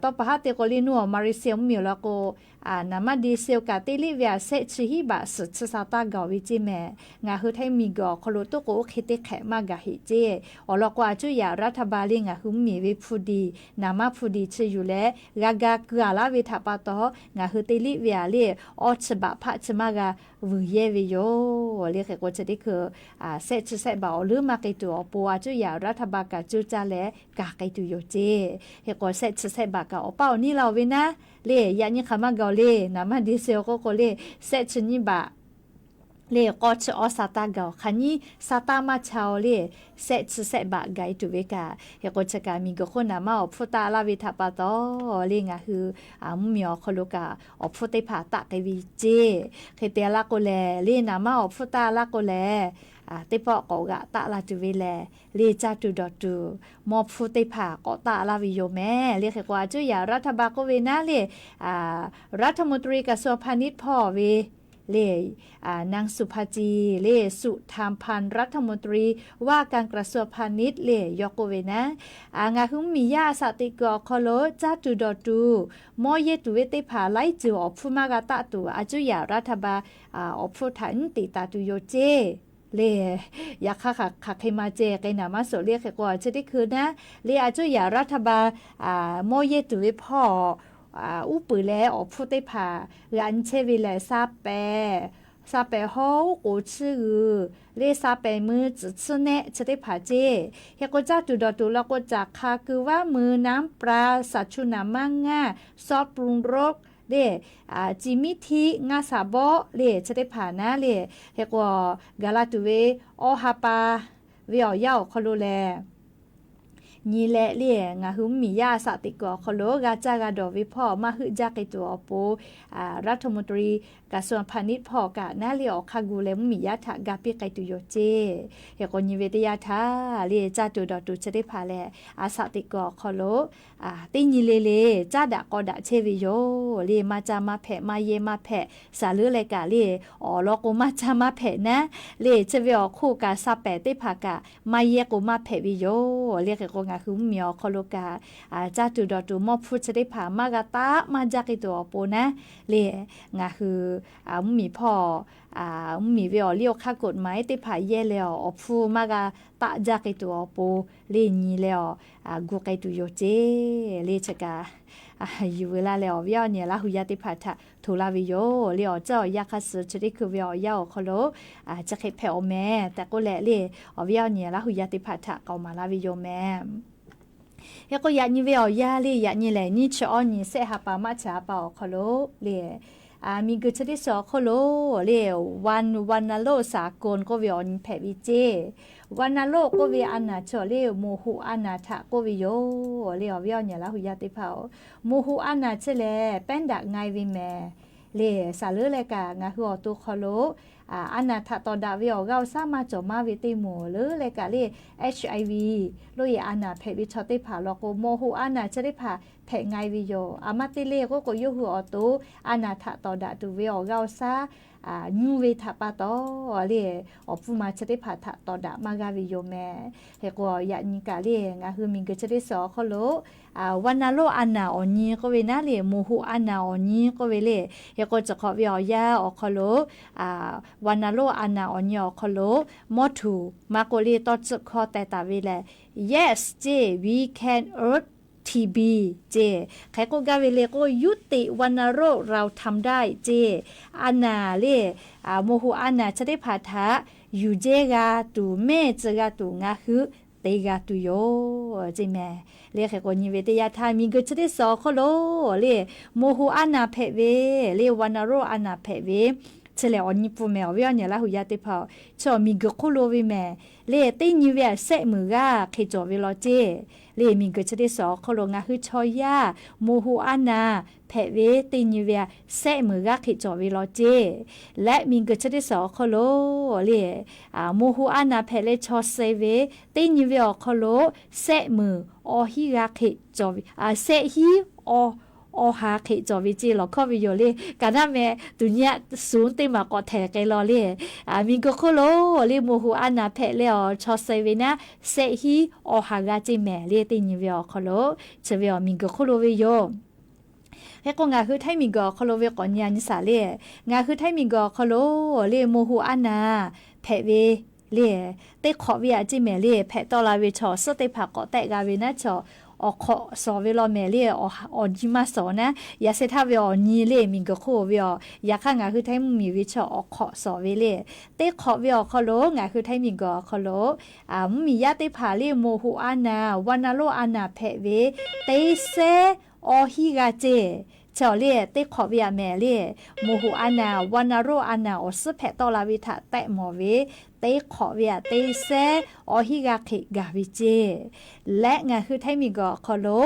tawˇ pa haˉ te k'o le nuˇ awˬ Malaysia mvuhˇmiˬ awˬ lawn k'o, naˍ manˇ diesel kaꞈ teˇ liˆ ve aꞈ shehˆ chi hiˉ baꞈ suhˍ chi sa taˇ gaˬ ve ceˇ mehˍ. Ngaˬ hui htaiˇ miˬguiˬ awˬ hk'aw lo toˉ k'o oˇ hk'e teˇ hk'ehꞈ maˇ gaˬ heꞈ ceˇ. Awˬ lawn k'o a cuˇ yaꞈ รัฐบาล le ngaˬ hui mvuhˇmiˬ ve hpu diˬ naˍ manˇ hpu diˬ chi yuˬ leh g'a ga keu-a laˇ ve htaꞈ pa taw, ngaˬ hui teˇ liˆ ve aꞈ le awˇ chi baꞈ hpaˆ chi maˇ g'a vuiˬ yehˇ ve yoˬ le. Hk'e k'o chi teˇ hkui shehˆ chi shehˆ baꞈ awˬ leuˉ maˇ k'ai tuˬ awˬ pon a cuˇ yaꞈ รัฐบาล kaꞈ coˇ caˇ leh kaꞈ k'ai tuˬ yoˬ ceˇ. Hk'e k'o shehˆ chi shehˆ baꞈ kaꞈ awˬ paˇ awˬ niˉ laˇ-oˬ ve naˉ le yaꞈ nyi hk'aˬ maˇ gaˬ-oˬ le. Naˍ manˇ diesel k'oˆ k'o le shehˆ chi nyiˇ baꞈ le k'awˇ chi awˇ sa taˇ gaˬ-oˬ. Hk'aˬ nyiˇ sa taˇ maˇ cha-oˬ le, shehˆ chi shehˆ baꞈ gaˬ-e tuˬ ve kaꞈ. Hk'e k'o chi kaꞈ miˬguiˬ hk'oˆ naˍ manˇ awˬ hpfuhˇ taˆ laˇ ve htaꞈ pa taw le ngaˬ hui mvuhˇmiˬ awˬ hk'aw lo kaꞈ awˬ hpfuhˇ teˇ hpaˍ taˆ k'ai ve ceˇ. Hk'e te laˇ k'o lehˬ le naˍ manˇ awˬ hpfuhˇ taˆ laˇ k'o lehˬ, teˇ pawˆ k'awꞈ g'aꞈ taˆ la tuˬ ve lehˬ le caˇ tuˬ dawˬ tuˬ mawˇ hpfuhˇ teˇ hpaˍ k'awꞈ taˆ laˇ ve yoˬ mehˍ le. Hk'e k'o a cuˇ yaꞈ รัฐบาล k'oˆ ve naˉ le รัฐมนตรีกระทรวงพาณิชย์ hpawˇ ve le นางสุภาจี le สุธรรมพันธ์ รัฐมนตรีว่าการกระทรวงพาณิชย์ le yawˇ k'oˆ ve naˉ, ngaˬ hui mvuhˇmiˬ yaˇ a shaꞈ teꞈ kuiˬ awˬ hk'aw lo caˇ tuˬ dawˬ tuˬ mawˇ yehˇ tuˬ ve teˇ hpaˍ laiˉ ceuˬ awˬ hpfuhˇ maˇ g'a taˆ tuˬ a cuˇ yaꞈ รัฐบาล awˬ hpfuhˇ htaꞈ nyiˉ teꞈ taˍ tuˬ yoˬ ceˇ. Le yaꞈ hk'aˇ hk'aˬ hk'e maˇ ceh k'ai naˍ maˇ suhˍ le. Hk'e k'o chi teˇ hkui naˉ le a cuˇ yaꞈ รัฐบาล mawˇ yehˇ tuˬ ve hpawˇ uˉ peunˍ leh awˬ hpfuhˇ teˇ hpaˍ g'aꞈ nyi chehˇ ve lehˬ, sa pehˍ, sa pehˍ hawˉ uˉ k'oˍ chiˇ g'uiˬ le sa pehˍ mui tcuhˍ chiˇ nehˆ chi teˇ hpaˍ ceˇ. Hk'e k'o caˇ tuˬ dawˬ tuˬ law k'o caˬ hk'a keu vaˉ mui น้ำปลา saˍ chu naˍ manˇ ngaˇ ซอสปรุงรส le, จีมิทิ ngaˇ saˍ bawˆ le chi teˇ hpaˍ naˉ le. Hk'e k'o gaˬ la tuˬ ve awˇ ha pa ve awˬ yanˇ awˬ hk'aw lo lehˬ nyi leh le ngaˬ hui mvuhˇmiˬ yaˇ a shaꞈ teꞈ kuiˬ awˬ hk'aw lo g'a caˇ g'a dawˬ ve hpawˇ maˇ heuˆ jaˇ k'ai tuˬ awˬ pon รัฐมนตรีกระทรวงพาณิชย์ hpawˇ kaꞈ naˉ le awˬ hk'aˇ gu leh mvuhˇmiˬ yaˇ htaꞈ ga piˇ k'ai tuˬ yoˬ ceˇ. Hk'e k'o nyi ve teˇ yanˇ htaˇ le caˇ tuˬ dawˬ tuˬ chi teˇ hpaˍ lehˬ a shaꞈ teꞈ kuiˬ awˬ hk'aw lo teˇ nyi le le caˇ daꞈ k'aw daꞈ chehˇ ve yoˬ le. Maˇ caˇ maˇ hpehꞈ, maˇ yehˇ maˇ hpehꞈ, saˍ leuˉ leh kaꞈ le awˬ lawn k'o maˇ caˇ maˇ hpehꞈ naˉ le chi ve awˬ hk'oˆ kaꞈ sa pehˍ teˇ hpaˍ kaꞈ maˇ yehˇ k'o maˇ hpehꞈ ve yoˬ le. Hk'e k'o ngaˬ hui mvuhˇmiˬ awˬ hk'aw lo kaꞈ caˇ tuˬ dawˬ tuˬ mawˇ hpfuhˇ chi teˇ hpaˍ maˇ g'a taˆ maˇ jaˇ k'ai tuˬ awˬ pon naˉ le ngaˬ hui mvuhˇmiˬ hpawˇ mvuhˇmiˬ ve awˬ liˇ awˬ hk'aˇ กฎหมาย teˇ hpaˍ yehˇ leh awˬ hpfuhˇ maˇ g'a taˆ jaˇ k'ai tuˬ awˬ pon le nyi leh awˬ gu k'ai tuˬ yoˬ ceˇ. Le chi kaꞈ yuˬ veu laˇ leh awˬ viˉ awˬ nyi Laˇ hu yaˇ teˇ hpaˍ htaꞈ hto laˇ ve yoˬ le. Awˬ ceuˬ awˬ yanˇ hk'a suh chi teˇ hkui ve awˬ yanˇ awˬ hk'aw lo chi hk'e hpehꞈ-oˬ mehˍ tehꞈ k'oˆ leh le awˬ viˉ awˬ nyi Laˇ hu yaˇ teˇ hpaˍ htaꞈ k'aoˍ maˍ laˇ ve yoˬ mehˍ. Hk'e k'o yaꞈ nyi ve awˬ yanˇ le yaꞈ nyi lehˬ nyiˇ chi awˇ nyi shehˆ ha pa maˇ chi ha pa awˬ hk'aw lo le miˬguiˬ chi teˇ suhˍ awˬ hk'oˆ lo le วันวัณโรคสากล k'oˆ ve awˬ nyi hpehꞈ ve ceˇ. วันวัณโรค k'oˆ ve a naˍ chi awˬ le moˬ hoꞈ a naˍ htaꞈ k'oˆ ve yoˬ le awˬ viˉ awˬ nyi Laˇ hu yaˇ teˇ hpaˍ-oˬ. Moˬ hoꞈ a naˍ chi lehˬ pehˉ daꞈ nga-e ve mehˍ le. Saˍ leuˉ leh kaꞈ ngaˬ hui awˬ to hk'aw lo a naˍ htaꞈ tawˍ daꞈ ve awˬ g'aˇ awˬ shaˉ maˇ cawˬ maˇ ve teˇ moˍ leuˉ leh kaꞈ le HIV lo e a naˍ hpehꞈ ve chaw teˇ hpaˍ law k'o moˬ hoꞈ a naˍ chi teˇ hpaˍ hpehꞈ nga-e ve yoˬ. A maˇ te le k'oˆ k'o yawˇ hui awˬ to a naˍ htaꞈ tawˍ daꞈ tuˬ ve awˬ g'aˇ awˬ shaˉ nyuˇ ve htaꞈ pa taw le awˬ hpfuhˇ ma chi teˇ hpaˍ htaꞈ tawˍ daꞈ maˇ g'aˇ ve yoˬ mehˍ. Hk'e k'o yaꞈ nyi kaꞈ le ngaˬ hui miˬguiˬ chi teˇ suhˍ awˬ hk'oˆ lo วันวัณโรค a naˍ awˬ nyi k'oˆ ve naˉ le moˬ hoꞈ a naˍ awˬ nyi k'oˆ ve le. Hk'e k'o chi hk'awꞈ ve awˬ yanˇ awˬ hk'aw lo วันวัณโรค a naˍ awˬ nyi awˬ hk'aw lo mawˇ htuˬ maˇ k'oˆ le tawˇ tcuhˆ hkawˇ teh taˍ ve lehˬ, yes ceˇ, we can cure TB ceˇ. Hk'e k'oˆ gaˇ ve le k'o ยุติวัณโรค เราทำได้ ceˇ. A naˍ le moˬ hoꞈ a naˍ chi teˇ hpaˍ htaꞈ yuˬ jehˇ g'a tuˬ mehˇ tcuh g'a tuˬ ngaˬ hui te g'a tuˬ yoˬ ceˇ mehˍ. Le hk'e k'o nyi ve teˇ yanˇ htaˇ miˬguiˬ chi teˇ suhˍ awˬ hk'oˆ lo le moˬ hoꞈ a naˍ hpehꞈ ve le วันวัณโรค a naˍ hpehꞈ ve Chi lehˬ awˬ nyi pun mehˍ awˬ viˉ awˬ nyi Laˇ hu yaˇ teˇ hpaˍ-oˬ, chi awˬ miˬguiˬ hk'oˆ lo ve mehˍ. Lehˬ teˇ nyi ve aꞈ sehˆ meunˍ g'aˇ hk'e cawˬ ve law ceˇ. Lehˬ miˬguiˬ chi teˇ suhˍ awˬ hk'aw lo ngaˬ hui chaw yaˇ moˇ hu aˉ naˍ hpehꞈ ve teˇ nyi ve aꞈ sehˆ meunˍ g'aˇ hk'e cawˬ ve law ceˇ. Lehˬ miˬguiˬ chi teˇ suhˍ awˬ hk'aw lo lehˬ moˇ hu aˉ naˍ hpehꞈ leh chaw suh ve teˇ nyi ve awˬ hk'aw lo sehˆ meunˍ awˬ hinˉ g'aˇ hk'e cawˬ ve, sehˆ hinˉ awˬ ha hk'e cawˬ ve ceˇ lawˬ hkawˇ ve yoˬ lehˬ. Kaꞈ naˉ meh tuˬ nyi aꞈ suhˍ teˇ maˬ k'awꞈ htehˍ k'ai law lehˬ, miˬguiˬ hk'oˆ lo lehˬ moˇ hu aˉ naˍ hpehꞈ leh awˬ chaw suh ve naˉ sehˆ hinˉ awˬ ha g'aˇ ceˇ mehˍ. Lehˬ teˇ nyi ve awˬ hk'aw lo chi ve awˬ miˬguiˬ hk'oˆ lo ve yoˬ. Hk'e k'o ngaˬ hui Htaiˇ miˬguiˬ awˬ hk'aw lo ve k'awꞈ nyi a nyi shaˍ lehˬ, ngaˬ hui Htaiˇ miˬguiˬ awˬ hk'aw lo lehˬ moˇ hu aˉ naˍ hpehꞈ ve lehˬ teˇ hk'awꞈ ve aꞈ ceˇ mehˍ lehˬ, hpehꞈ tawˆ la ve chaw suhˉ teˇ hpaˍ k'awꞈ tehˆ g'a ve naˉ chaw awˬ hk'awꞈ shawˍ ve law mehˍ lehˬ, awˬ nyi maˇ shawˍ naˉ, yaꞈ sheh htaˇ ve awˬ nyi lehˬ miˬguiˬ hk'oˆ ve awˬ yaꞈ hk'aˇ ngaˬ hui Htaiˇ mvuhˇmiˬ ve chaw awˬ hk'awꞈ shawˍ ve lehˬ, teˇ hk'awꞈ ve awˬ hk'aw lo ngaˬ hui Htaiˇ miˬguiˬ awˬ hk'aw lo mvuhˇmiˬ yaˇ teˇ hpaˍ lehˬ moˇ hu aˉ naˍ, vaˇ naˉ roˆ aˉ naˍ hpehꞈ ve teˇ sehˉ awˬ hinˉ g'aˇ ceˇ. Chi awˬ lehˬ teˇ hk'awꞈ ve aꞈ mehˍ lehˬ, moˇ hu aˉ naˍ, vaˇ naˉ roˆ aˉ naˍ awˬ suhˉ hpehꞈ tawˆ la ve htaꞈ tehˆ mawˬ ve teˇ hk'awꞈ ve aꞈ teˇ sehˉ awˬ hinˉ g'aˇ hk'e gaˬ ve ceˇ. Leh ngaˬ hui Htaiˇ miˬguiˬ awˬ hk'aw lo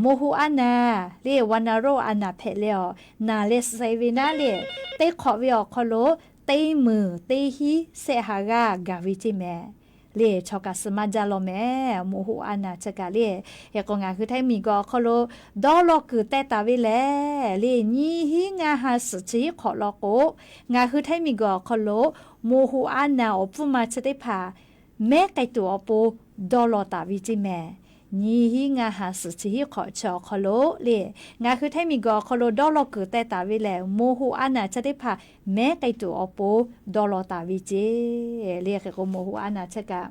moˇ hu aˉ naˍ lehˬ vaˇ naˉ roˆ aˉ naˍ hpehꞈ leh awˬ naˍ leh suh ve naˉ lehˬ, teˇ hk'awꞈ ve awˬ hk'aw lo teˇ meunˍ teˇ hinˉ sehˆ ha g'aˇ gaˬ ve ceˇ mehˍ. Lehˬ chaw kaꞈ suh maˇ jaˇ law mehˍ, moˇ hu aˉ naˍ chi kaꞈ lehˬ. Hk'e k'o ngaˬ hui Htaiˇ miˬguiˬ awˬ hk'aw lo dawˇ law kuiˬ teh taˍ ve lehˬ, lehˬ nyiˇ hinˉ ngaˇ ha suhˍ chi hiˉ hk'awꞈ law k'o, ngaˬ hui Htaiˇ miˬguiˬ awˬ hk'aw lo moˇ hu aˉ naˍ awˬ pfuhˇ ma chi teˇ hpaˍ mehˉ k'ai tuˬ awˬ pon dawˇ law taˍ ve ceˇ mehˍ. Nyiˇ hinˉ ngaˇ ha suhˍ chi hiˉ hk'awꞈ chi awˬ hk'aw lo lehˬ, ngaˬ hui Htaiˇ miˬguiˬ awˬ hk'aw lo dawˇ law kuiˬ teh taˍ ve lehˬ, moˇ hu aˉ naˍ chi teˇ hpaˍ mehˉ k'ai tuˬ awˬ pon dawˇ law taˍ ve ceˇ. Lehˬ hk'e k'o moˇ hu aˉ naˍ chi kaꞈ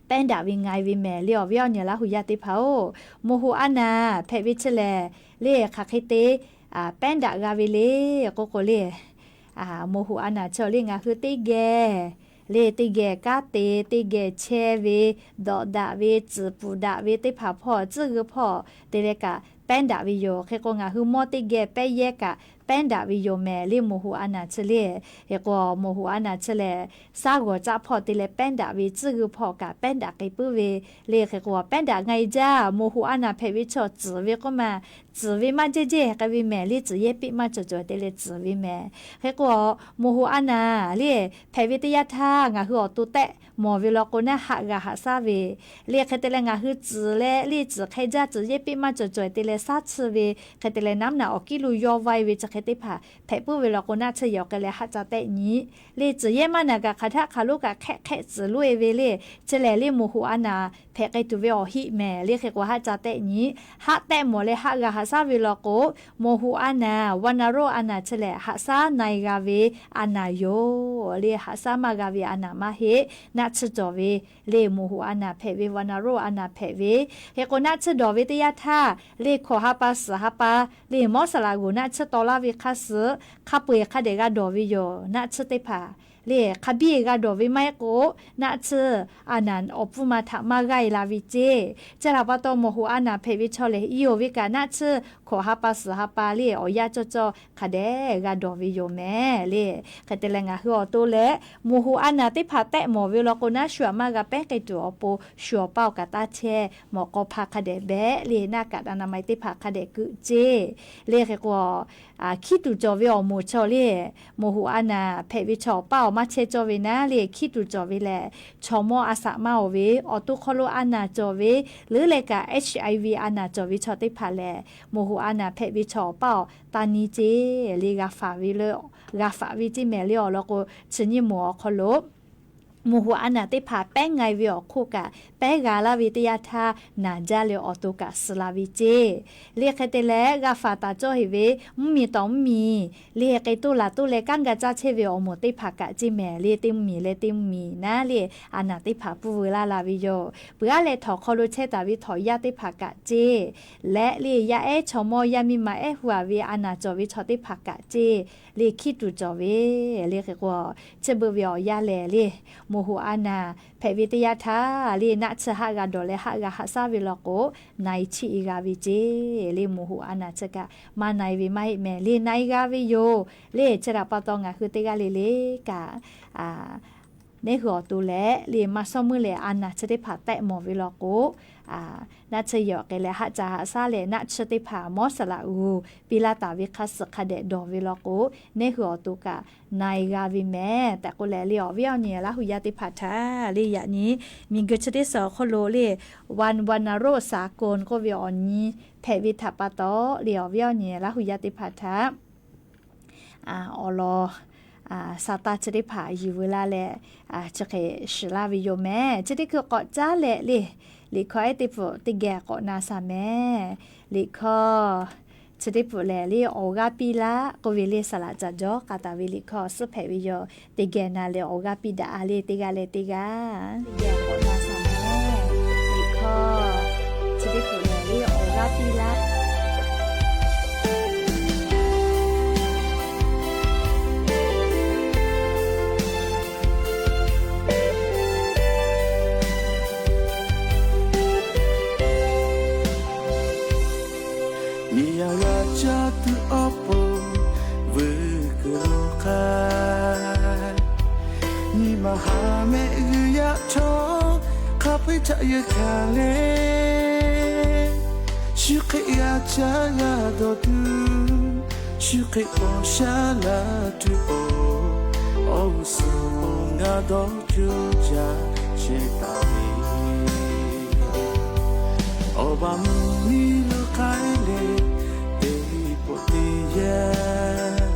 pehˉ daꞈ ve nga e ve mehˍ lehˬ awˬ viˉ awˬ nyi Laˇ hu yaˇ teˇ hpaˍ-oˬ, moˇ hu aˉ naˍ hpehꞈ ve chi lehˬ, lehˬ hk'aˬ hk'e te pehˉ daꞈ g'a ve lehˬ k'oˆ k'o lehˬ, moˇ hu aˉ naˍ chi awˬ lehˬ ngaˬ hui teˇ geh lehˬ teˇ geh kanˉ te, teˇ geh chehˇ ve, dawꞈ daꞈ ve, tcuhˍ puˍ daꞈ ve teˇ hpaˍ hpawˇ tcuhˇ g'uiˇ hpawˇ te leh kaꞈ pehˉ daꞈ ve yoˬ. Hk'e k'o ngaˬ hui mawˇ teˇ geh pehˉ yehˇ kaꞈ pehˉ daꞈ ve yoˬ mehˍ lehˬ moˇ hu aˉ naˍ chi lehˬ. Hk'e k'o moˇ hu aˉ naˍ chi lehˬ, shaˉ g'awˬ caˆ hpawˇ te leh pehˉ daꞈ ve, tcuhˇ g'uiˇ hpawˇ kaꞈ pehˉ daꞈ k'ai puiˉ ve lehˬ. Hk'e k'o pehˉ daꞈ nga e jaˇ, moˇ hu aˉ naˍ hpehꞈ ve chaw tcuhˍ ve k'oˆ ma, tcuhˍ ve maˇ jehˇ jehˇ k'ai ve mehˍ lehˬ, tcuhˍ yehˇ piˇ maˇ cawˬ cawˬ te leh tcuhˍ ve mehˍ. Hk'e k'o moˇ hu aˉ naˍ lehˬ hpehꞈ ve teˇ yanˇ htaˇ ngaˬ hui awˬ to tehˆ mawˬ ve law k'o naˉ haꞈ g'a haꞈ shaˉ ve lehˬ. Hk'e te leh ngaˬ hui tcuhˍ leh lehˬ tcuhˍ hk'e jaˇ, tcuhˍ yehˇ piˇ maˇ cawˬ cawˬ te leh shaˉ tsuhˇ ve, hk'e te leh naˉ naˍ awˬ kiˉ lo yawˇ vaiˇ ve chi hk'e teˇ hpaˍ hpehꞈ puiˉ ve law k'o naˉ chi yawˬ k'ai leh haˆ ca tehˆ nyi lehˬ, tcuhˍ yehˇ maˇ naˬ kaꞈ hk'aˬ htaˆ hk'aˬ lonˉ kaꞈ hk'ehˆ hk'ehˆ tcuhˍ loˉ e ve lehˬ. Chi lehˬ lehˬ moˇ hu aˉ naˍ hpehꞈ k'ai tuˬ ve awˬ hiˆ mehˍ lehˬ. Hk'e k'o haˆ ca tehˆ nyi, haˆ tehˆ mawˬ leh haˆ g'a haꞈ shaˉ ve law k'o, moˇ hu aˉ naˍ, vaˇ naˉ roˆ aˉ naˍ chi lehˬ haꞈ shaˉ na e g'a ve aˬ naˍ yoˬ lehˬ. Haꞈ shaˉ maˇ g'a ve aˬ naˍ maˇ heˆ, naˆ tsuhˇ cawˬ ve lehˬ moˇ hu aˉ naˍ hpehꞈ ve, vaˇ naˉ roˆ aˉ naˍ hpehꞈ ve. Hk'e k'o naˆ tsuhˇ dawˬ ve teˇ yanˇ htaˇ lehˬ hkawꞈ ha pa suhˍ ha pa lehˬ mawˇ saˍ laꞈ g'oˍ naˆ tsuhˇ taw laˇ ve hk'a suhˍ hk'a peu eˬ hk'a dehꞈ g'a dawˬ ve yoˬ. Naˆ tsuhˇ teˇ hpaˍ lehˬ hk'a biˇ g'a dawˬ ve maˇ heˆ k'o, naˆ tsuhˇ aˬ naˍ awˬ pfuhˇ ma htaꞈ maˇ g'aˇ e la ve ceˇ. Chi htaꞈ pa taw moˇ hu aˉ naˍ hpehꞈ ve chaw lehˬ, i oˬ ve kaꞈ naˆ tsuhˇ hkawꞈ ha pa suhˍ ha pa lehˬ awˬ yanˇ cawˇ cawˇ hk'a dehꞈ g'a dawˬ ve yoˬ mehˍ lehˬ. Hk'e te leh ngaˬ hui awˬ to lehˬ moˇ hu aˉ naˍ teˇ hpaˍ tehˆ mawˬ ve law k'o naˉ shu aꞈ maˇ g'a pehˉ k'ai tuˬ awˬ pon shu awˬ paˇ awˬ kaꞈ taˇ chehˇ, mawꞈ k'aw hpa hk'a dehꞈ behꞈ lehˬ, naˆ kaꞈ daꞈ na ma e teˇ hpaˍ hk'a dehꞈ keuꞈ ceˇ lehˬ. Hk'e k'o hkiˉ tuˬ cawˬ ve awˬ moˍ chaw lehˬ, moˇ hu aˉ naˍ hpehꞈ ve chaw awˬ paˇ awˬ maˇ chehˇ cawˇ ve naˉ lehˬ, hkiˉ tuˬ cawˬ ve lehˬ, chaw mawˇ a shaꞈ maˇ oˬ ve, awˬ to hk'aw lo aˬ naˍ cawˬ ve, leuˉ leh kaꞈ HIV aˬ naˍ cawˬ ve chaw teˇ hpaˍ lehˬ, moˇ hu aˉ naˍ hpehꞈ ve chaw awˬ paˇ awˬ taˇ nyi ceˇ lehˬ, g'a faˍ ve lehˬ, g'a faˍ ve ceˇ mehˍ lehˬ awˬ lawn k'o, chi nyiˇ moˍ awˬ hk'aw lo moˇ hu aˉ naˍ teˇ hpaˍ pehˉ nga e ve awˬ hk'oˆ kaꞈ, pehˉ g'a laˇ ve teˇ yanˇ htaˇ naˬ jaˇ leh awˬ to kaꞈ suh la ve ceˇ lehˬ. Hk'e te leh g'a faˍ taˍ cawˇ heˍ ve mvuhˇmiˬ tawˍ mvuhˇmiˬ lehˬ, hk'e toˇ laˬ toˇ leh kanˉ ga caˇ chehˇ ve awˬ moˍ teˇ hpaˍ kaꞈ ceˇ mehˍ lehˬ, teˇ mvuhˇmiˬ leh teˇ mvuhˇmiˬ naˉ lehˬ, aˬ naˍ teˇ hpaˍ pfuhˇ veu laˇ la ve yoˬ. Peuˬ aˉ leh htawnˍ hk'aw lo chehˇ taˍ ve htawnˍ yaˇ teˇ hpaˍ kaꞈ ceˇ leh lehˬ, yaˇ ehˉ chaw mawˇ yaˇ miˇ ma ehˉ hu a ve aˬ naˍ cawˬ ve chaw teˇ hpaˍ kaꞈ ceˇ lehˬ, hkiˉ tuˬ cawˬ ve lehˬ. Hk'e k'o, chi beuꞈ ve awˬ yanˇ lehˬ lehˬ, moˍ hoꞈ a naˍ hpehꞈ ve teˇ yanˇ htaˇ le, naˆ tsuhˇ haˆ g'a dawˬ leh haˆ g'a haꞈ shaˉ ve law k'o, na-e chiˆ-e g'a ve ceˇ le. Moˍ hoꞈ a naˍ chi kaꞈ maˇ na-e ve maˇ heˆ mehˍ le. Na-e g'a ve yoˬ le. Chi htaꞈ pa taw ngaˬ hui teˇ g'aˇ le le kaꞈ neˇ hui awˬ to leh le maˇ shawˉ meuˇ leh a naˍ chi teˇ hpaˍ tehˆ mawˬ ve law k'o, naˆ tsuhˇ yehˬ awˬ k'ai leh haˆ ca haꞈ shaˉ leh naˆ tsuhˇ teˇ hpaˍ mawˇ saˍ laꞈ g'uˬ piˇ laˇ taˍ ve hk'a suhˍ hk'a dehꞈ dawˬ ve law k'o, neˇ hui awˬ to kaꞈ na-e g'a ve mehˍ tehꞈ k'oˆ leh le, awˬ viˉ awˬ nyi Laˇ hu yaˇ teˇ hpaˍ htaꞈ le, yaꞈ nyi miˬguiˬ chi teˇ suhˍ awˬ hk'oˆ lo le, วันวัณโรคสากล k'oˆ ve awˬ nyi hpehꞈ ve htaꞈ pa taw le, awˬ viˉ awˬ nyi Laˇ hu yaˇ teˇ hpaˍ htaꞈ awˬ lawn sa taˇ chi teˇ hpaˍ yuˬ veu laˇ leh, chi hk'e shiˍ laˇ ve yoˬ mehˍ. Chi teˇ hkui k'awꞈ caˉ leh le, liꞈ hkawˇ ehˉ teˇ pfuhꞈ teˇ geh k'awꞈ na shaˍ mehˍ. Liꞈ hkawˇ chi teˇ pfuhꞈ lehˬ le, awˬ g'aˇ piˇ laˇ k'oˆ ve le, saˍ laꞈ caˍ jawˇ k'a taˍ ve liꞈ hkawˇ awˬ suhˉ hpehꞈ ve yoˬ. Teˇ geh na leh awˬ g'aˇ piˇ daꞈ a le, teˇ g'aˇ leh teˇ g'aˇ teˇ geh k'awꞈ na shaˍ mehˍ. Liꞈ hkawˇ chi teˇ pfuhꞈ lehˬ le, awˬ g'aˇ piˇ laˇ. Nyi yaˇ g'a caˇ tuˬ awˬ pon vuiˬ kuiˬ lo k'ai, nyi ma haˍ mehˆ g'uiˬ yaˇ htawˇ hk'a peu-eˬ htaꞈ yehˬ hkanˍ leh, shu hk'e g'a caˇ g'a dawˬ tuˬ, shu hk'e paw sha la tuˬ awˬ, awˬ g'uˇ suhˍ awˬ g'aˇ dawˇ cuˇ caˇ chehˇ taˍ ve. Awˬ baˬ mvuhˇ miˬ lo k'ai leh, teˇ pawˆ teˇ yanˇ,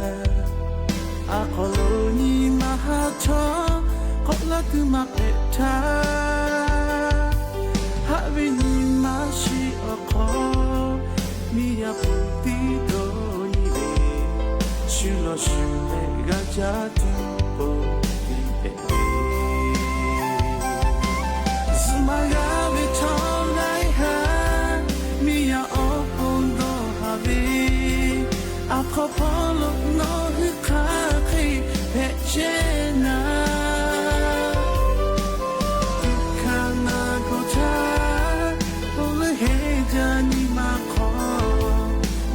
a hk'aw lo nyi ma haˍ htawˇ k'awꞈ laˇ tuˬ maˇ hpehꞈ htaˇ, haꞈ ve nyi ma shiˍ awˬ hk'aw, miˇ yaˇ pon tiˉ dawˇ nyi ve, shu lawˬ shu leh g'a caˇ tuˬ pon te hpehꞈ ve. Zuhꞈ maˇ g'a ve chaw laiˉ haˉ, miˇ yaˇ awˬ pon dawˇ haˍ ve, a hk'aw hpawˇ lo nawˬ hui hk'aˬ hk'e hpehꞈ chehˇ naˍ. Tuꞈ hkanˍ naˍ gawˬ htaˇ, oˇ leuˉ heˆ jaˇ nyi ma hk'aw,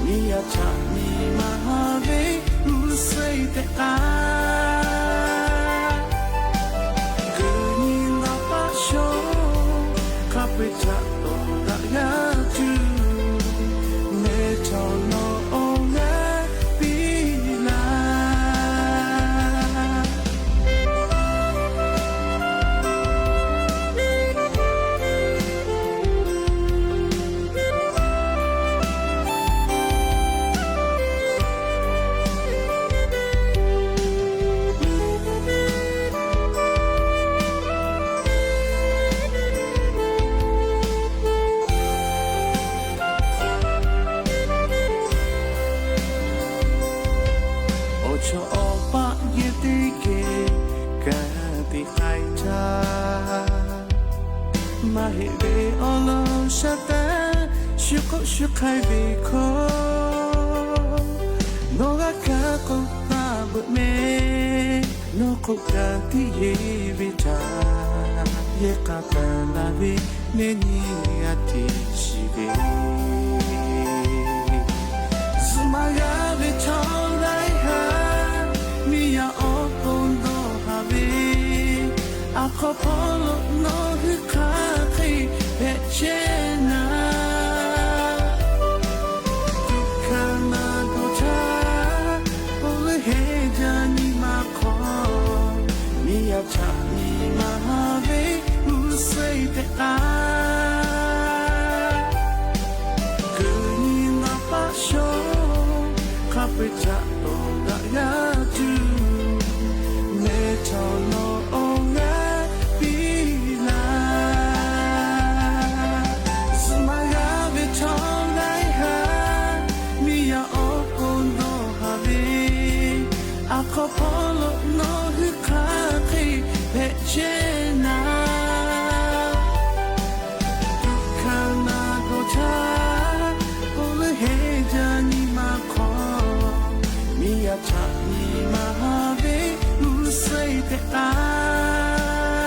miˇ yaˇ htaꞈ nyi ma haˍ ve g'uˇ suhˍ tehꞈ k'ai. Kuˬ nyi ngaˬ paˆ shawˉ, hk'a peu-eˬ htaꞈ tawˍ daꞈ g'a tuˬ, mehˬ htawˍ nawˬ awˬ g'aˇ piˇ laˇ. Awˬ chawˇ awˬ paˆ geh teˇ geh kanˉ te k'ai htaˇ, maˇ heˆ ve awˬ lawn sha taˇ shu k'oˆ shu hk'ai ve hkawˇ, nawˬ g'a kaˇ k'oˆ taˍ veuꞈ mehˍ. Nawˬ hk'oˆ kaꞈ tiˉ yeˬ ve htaꞈ yehˬ k'a taˍ la ve, neˇ nyi g'a te shiˍ ve. Zuhꞈ maˇ g'a ve chaw laiˉ haˉ, miˇ yaˇ awˬ pon dawˇ haˍ ve, a hk'aw hpawˇ lo nawˬ hui hk'aˬ hk'e hpehꞈ chehˇ naˍ. Tuꞈ hkanˍ naˍ gawˬ htaˇ, oˇ leuˉ heˆ jaˇ nyi ma hk'aw, miˇ yaˇ htaꞈ nyi ma haˍ ve g'uˇ suhˍ tehꞈ k'ai. Kuˬ nyi ngaˬ paˆ shawˉ, hk'a peu-eˬ htaꞈ tawˍ daꞈ g'a tuˬ, mehˬ htawˍ nawˬ awˬ g'aˇ piˇ laˇ. Zuhꞈ maˇ g'a ve chaw laiˉ haˉ, miˇ yaˇ awˬ pon dawˇ haˍ ve, a hk'aw hpawˇ lo nawˬ hui hk'aˬ hk'e hpehꞈ chehˇ naˍ. Tuꞈ hkanˍ naˍ gawˬ htaˇ, oˇ leuˉ heˆ jaˇ nyi ma hk'aw, miˇ yaˇ htaꞈ nyi ma haˍ ve g'uˇ suhˍ tehꞈ k'ai.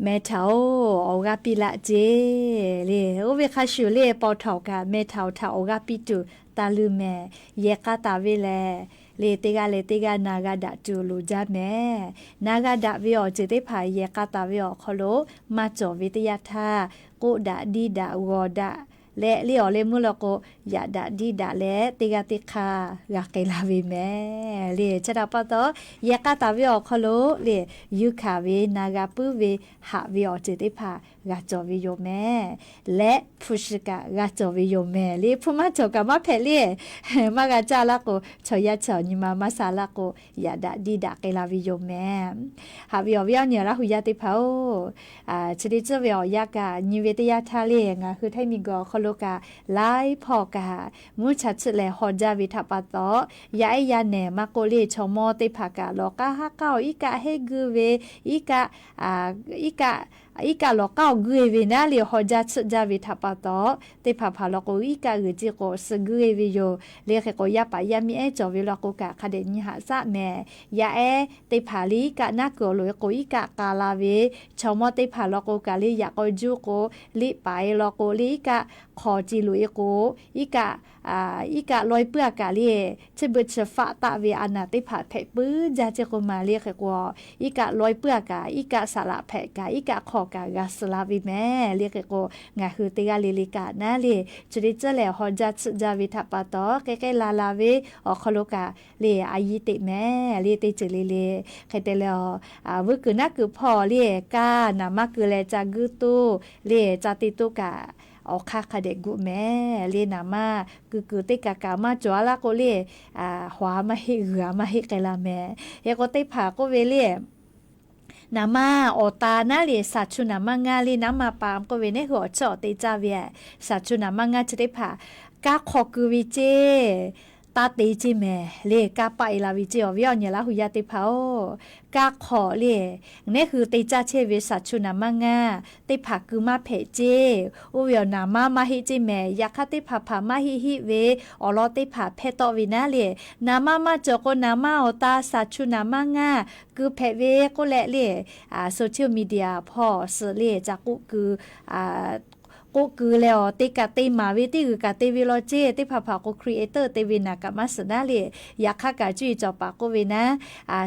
Meh htaꞈ-oˬ, awˬ g'aˇ piˇ laˆ ceˇ le. Oˇ ve hk'a shuˍ le, paw htaꞈ kaꞈ meh htaꞈ awˬ htaꞈ awˬ g'aˇ piˇ tuˬ taˇ luˇ meh. Yehˬ k'a taˍ ve lehˬ, le teˇ g'aˇ leh teˇ g'aˇ na g'a daꞈ tuˬ loˍ jaˇ meh. Na g'a daꞈ ve awˬ ceuˬ teˇ hpaˍ yehˬ k'a taˍ ve awˬ hk'aw lo maˇ cawˬ ve teˇ yanˇ htaˇ, k'oˆ daꞈ diˇ daꞈ g'aw daꞈ leh le awˬ leh meuˇ law k'o, yaꞈ daꞈ diˇ daꞈ leh teˇ g'aˇ teˇ hk'aˇ g'a k'ai la ve meh. Le chi htaꞈ pa taw, yehˬ k'a taˍ ve awˬ hk'aw lo le, yuˇ hkanˍ ve, na g'a puiˉ ve, haꞈ ve awˬ ceuˬ teˇ hpaˍ g'a cawˬ ve yoˬ meh. Leh hpu shi kaꞈ g'a cawˬ ve yoˬ meh. Le hpu maˇ cawˬ kaꞈ maˇ hpehꞈ le. Maˇ g'a caˇ laˇ k'o, chaw yaˇ chaw nyi ma maˇ sha laˇ k'o, yaꞈ daꞈ diˇ daꞈ k'ai la ve yoˬ meh. Haꞈ ve awˬ viˉ awˬ nyi Laˇ hu yaˇ teˇ hpaˍ-oˬ, chi teˇ ceuˬ ve awˬ yanˇ kaꞈ nyi ve teˇ yanˇ htaˇ le, ngaˬ hui Htaiˇ miˬguiˬ awˬ hk'aw lo kaꞈ laiˉ hpawˇ kaꞈ mvuhˇ cha tsuhˆ leh haw jaˇ ve htaꞈ pa taw, yaˇ ehˉ yaˇ nehˬ maˇ k'oˆ le, chaw mawˇ teˇ hpaˍ kaꞈ lawˬ k'aˇ haˉ k'aˇ-oˬ, iˉ kaˆ heˆ guˇ ve, iˉ kaˆ, iˉ kaˆ, iˉ kaˆ lawˬ k'aˇ-oˬ guˇ-e ve naˉ le, haw jaˇ tsuhˆ jaˇ ve htaꞈ pa taw, teˇ hpaˍ hpaˍ law k'o iˉ kaˆ g'uiˬ ce k'o suh guˇ-e ve yoˬ. Le hk'e k'o, yaˇ paˍ yaˇ miˇ ehˉ cawˬ ve law k'o kaꞈ hk'a dehꞈ nyi haꞈ shaˆ meh. Yaˇ ehˉ teˇ hpaˍ le iˉ kaˆ naˉ kuiˬ awˬ loꞈ-e k'o iˉ kaˆ k'a la ve, chaw mawˇ teˇ hpaˍ law k'o kaꞈ le yaꞈ k'aw juˇ k'o, liˇ paˍ-e law k'o le iˉ kaˆ hk'aw ce loꞈ-e k'o, iˉ kaˆ, iˉ kaˆ lawehˇ puiˉ-a kaꞈ le, chi beuꞈ chi faˆ taˆ ve a naˍ teˇ hpaˍ hpehꞈ puiˉ jaˇ ce k'o ma le hk'e k'o, iˉ kaˆ lawehˇ puiˉ-a kaꞈ, iˉ kaˆ saˍ laꞈ hpehꞈ kaꞈ, iˉ kaˆ hk'aw kaꞈ g'a suh la ve meh. Le hk'e k'o, ngaˬ hui teˇ g'aˇ le le kaꞈ naˉ le, chi teˇ ceuˬ lehˬ haw jaˇ tsuhˆ jaˇ ve htaꞈ pa taw, k'ehˉ k'ehˉ la la ve awˬ hk'aw lo kaꞈ le a yiˇ teꞈ meh. Le teˇ ceuˬ le le, hk'e te leh, vuiˇ kuiˬ naˉ kuiˬ hpawˇ le kaˇ naˍ maˇ keu leh ca guiˇ toˇ le ca te toˇ kaꞈ, awˬ hk'aˇ hk'a dehꞈ guˆ meh. Le naˍ maˇ keu kuiˬ teˇ kaꞈ kaꞈ maˇ cawˬ-a laˇ k'o le, haw-a maˇ heˆ, g'uiˬ-a maˇ heˆ k'ai la meh. Hk'e k'o teˇ hpaˍ k'oˆ ve le, naˍ maˇ awˬ ta naˉ le, saˍ chu naˍ maˇ ngaˇ le naˉ maˇ pa k'oˆ ve, neˉ hui awˬ chiˇ awˬ te caˇ ve, saˍ chu naˍ maˇ ngaˇ chi teˇ hpaˍ, kaˇ hk'aw keu ve ceˇ, taˇ te ceˇ meh. Le kaˇ paˆ-e la ve ceˇ. Awˬ viˉ awˬ nyi Laˇ hu yaˇ teˇ hpaˍ-oˬ, kaˇ hk'aw le, neˉ hui te caˇ chehˇ ve saˍ chu naˍ maˇ ngaˇ teˇ hpaˍ keu maˇ hpehꞈ ceˇ. Oˇ ve awˬ naˍ maˇ maˇ heˆ ceˇ meh. Yaꞈ hk'aˇ teˇ hpaˍ hpaˍ maˇ heˆ heˆ ve awˬ lawn teˇ hpaˍ hpehˇ tawˆ ve naˉ le, naˍ maˇ maˇ cawˬ k'o naˍ maˇ awˬ ta saˍ chu naˍ maˇ ngaˇ keu hpehꞈ ve k'oˆ leh le, social media hpawˇ suh le ca k'oˆ keu k'oˆ keu leh awˬ te kaꞈ te maˍ ve, teˇ g'uiˬ kaꞈ te ve law ceˇ. Teˇ hpaˍ hpaˍ k'o creator te ve naˍ kaꞈ maˇ suhˍ naˉ le. Yaꞈ hk'aˇ kaꞈ cuˇ yiˍ cawˬ paˍ k'oˆ ve naˉ,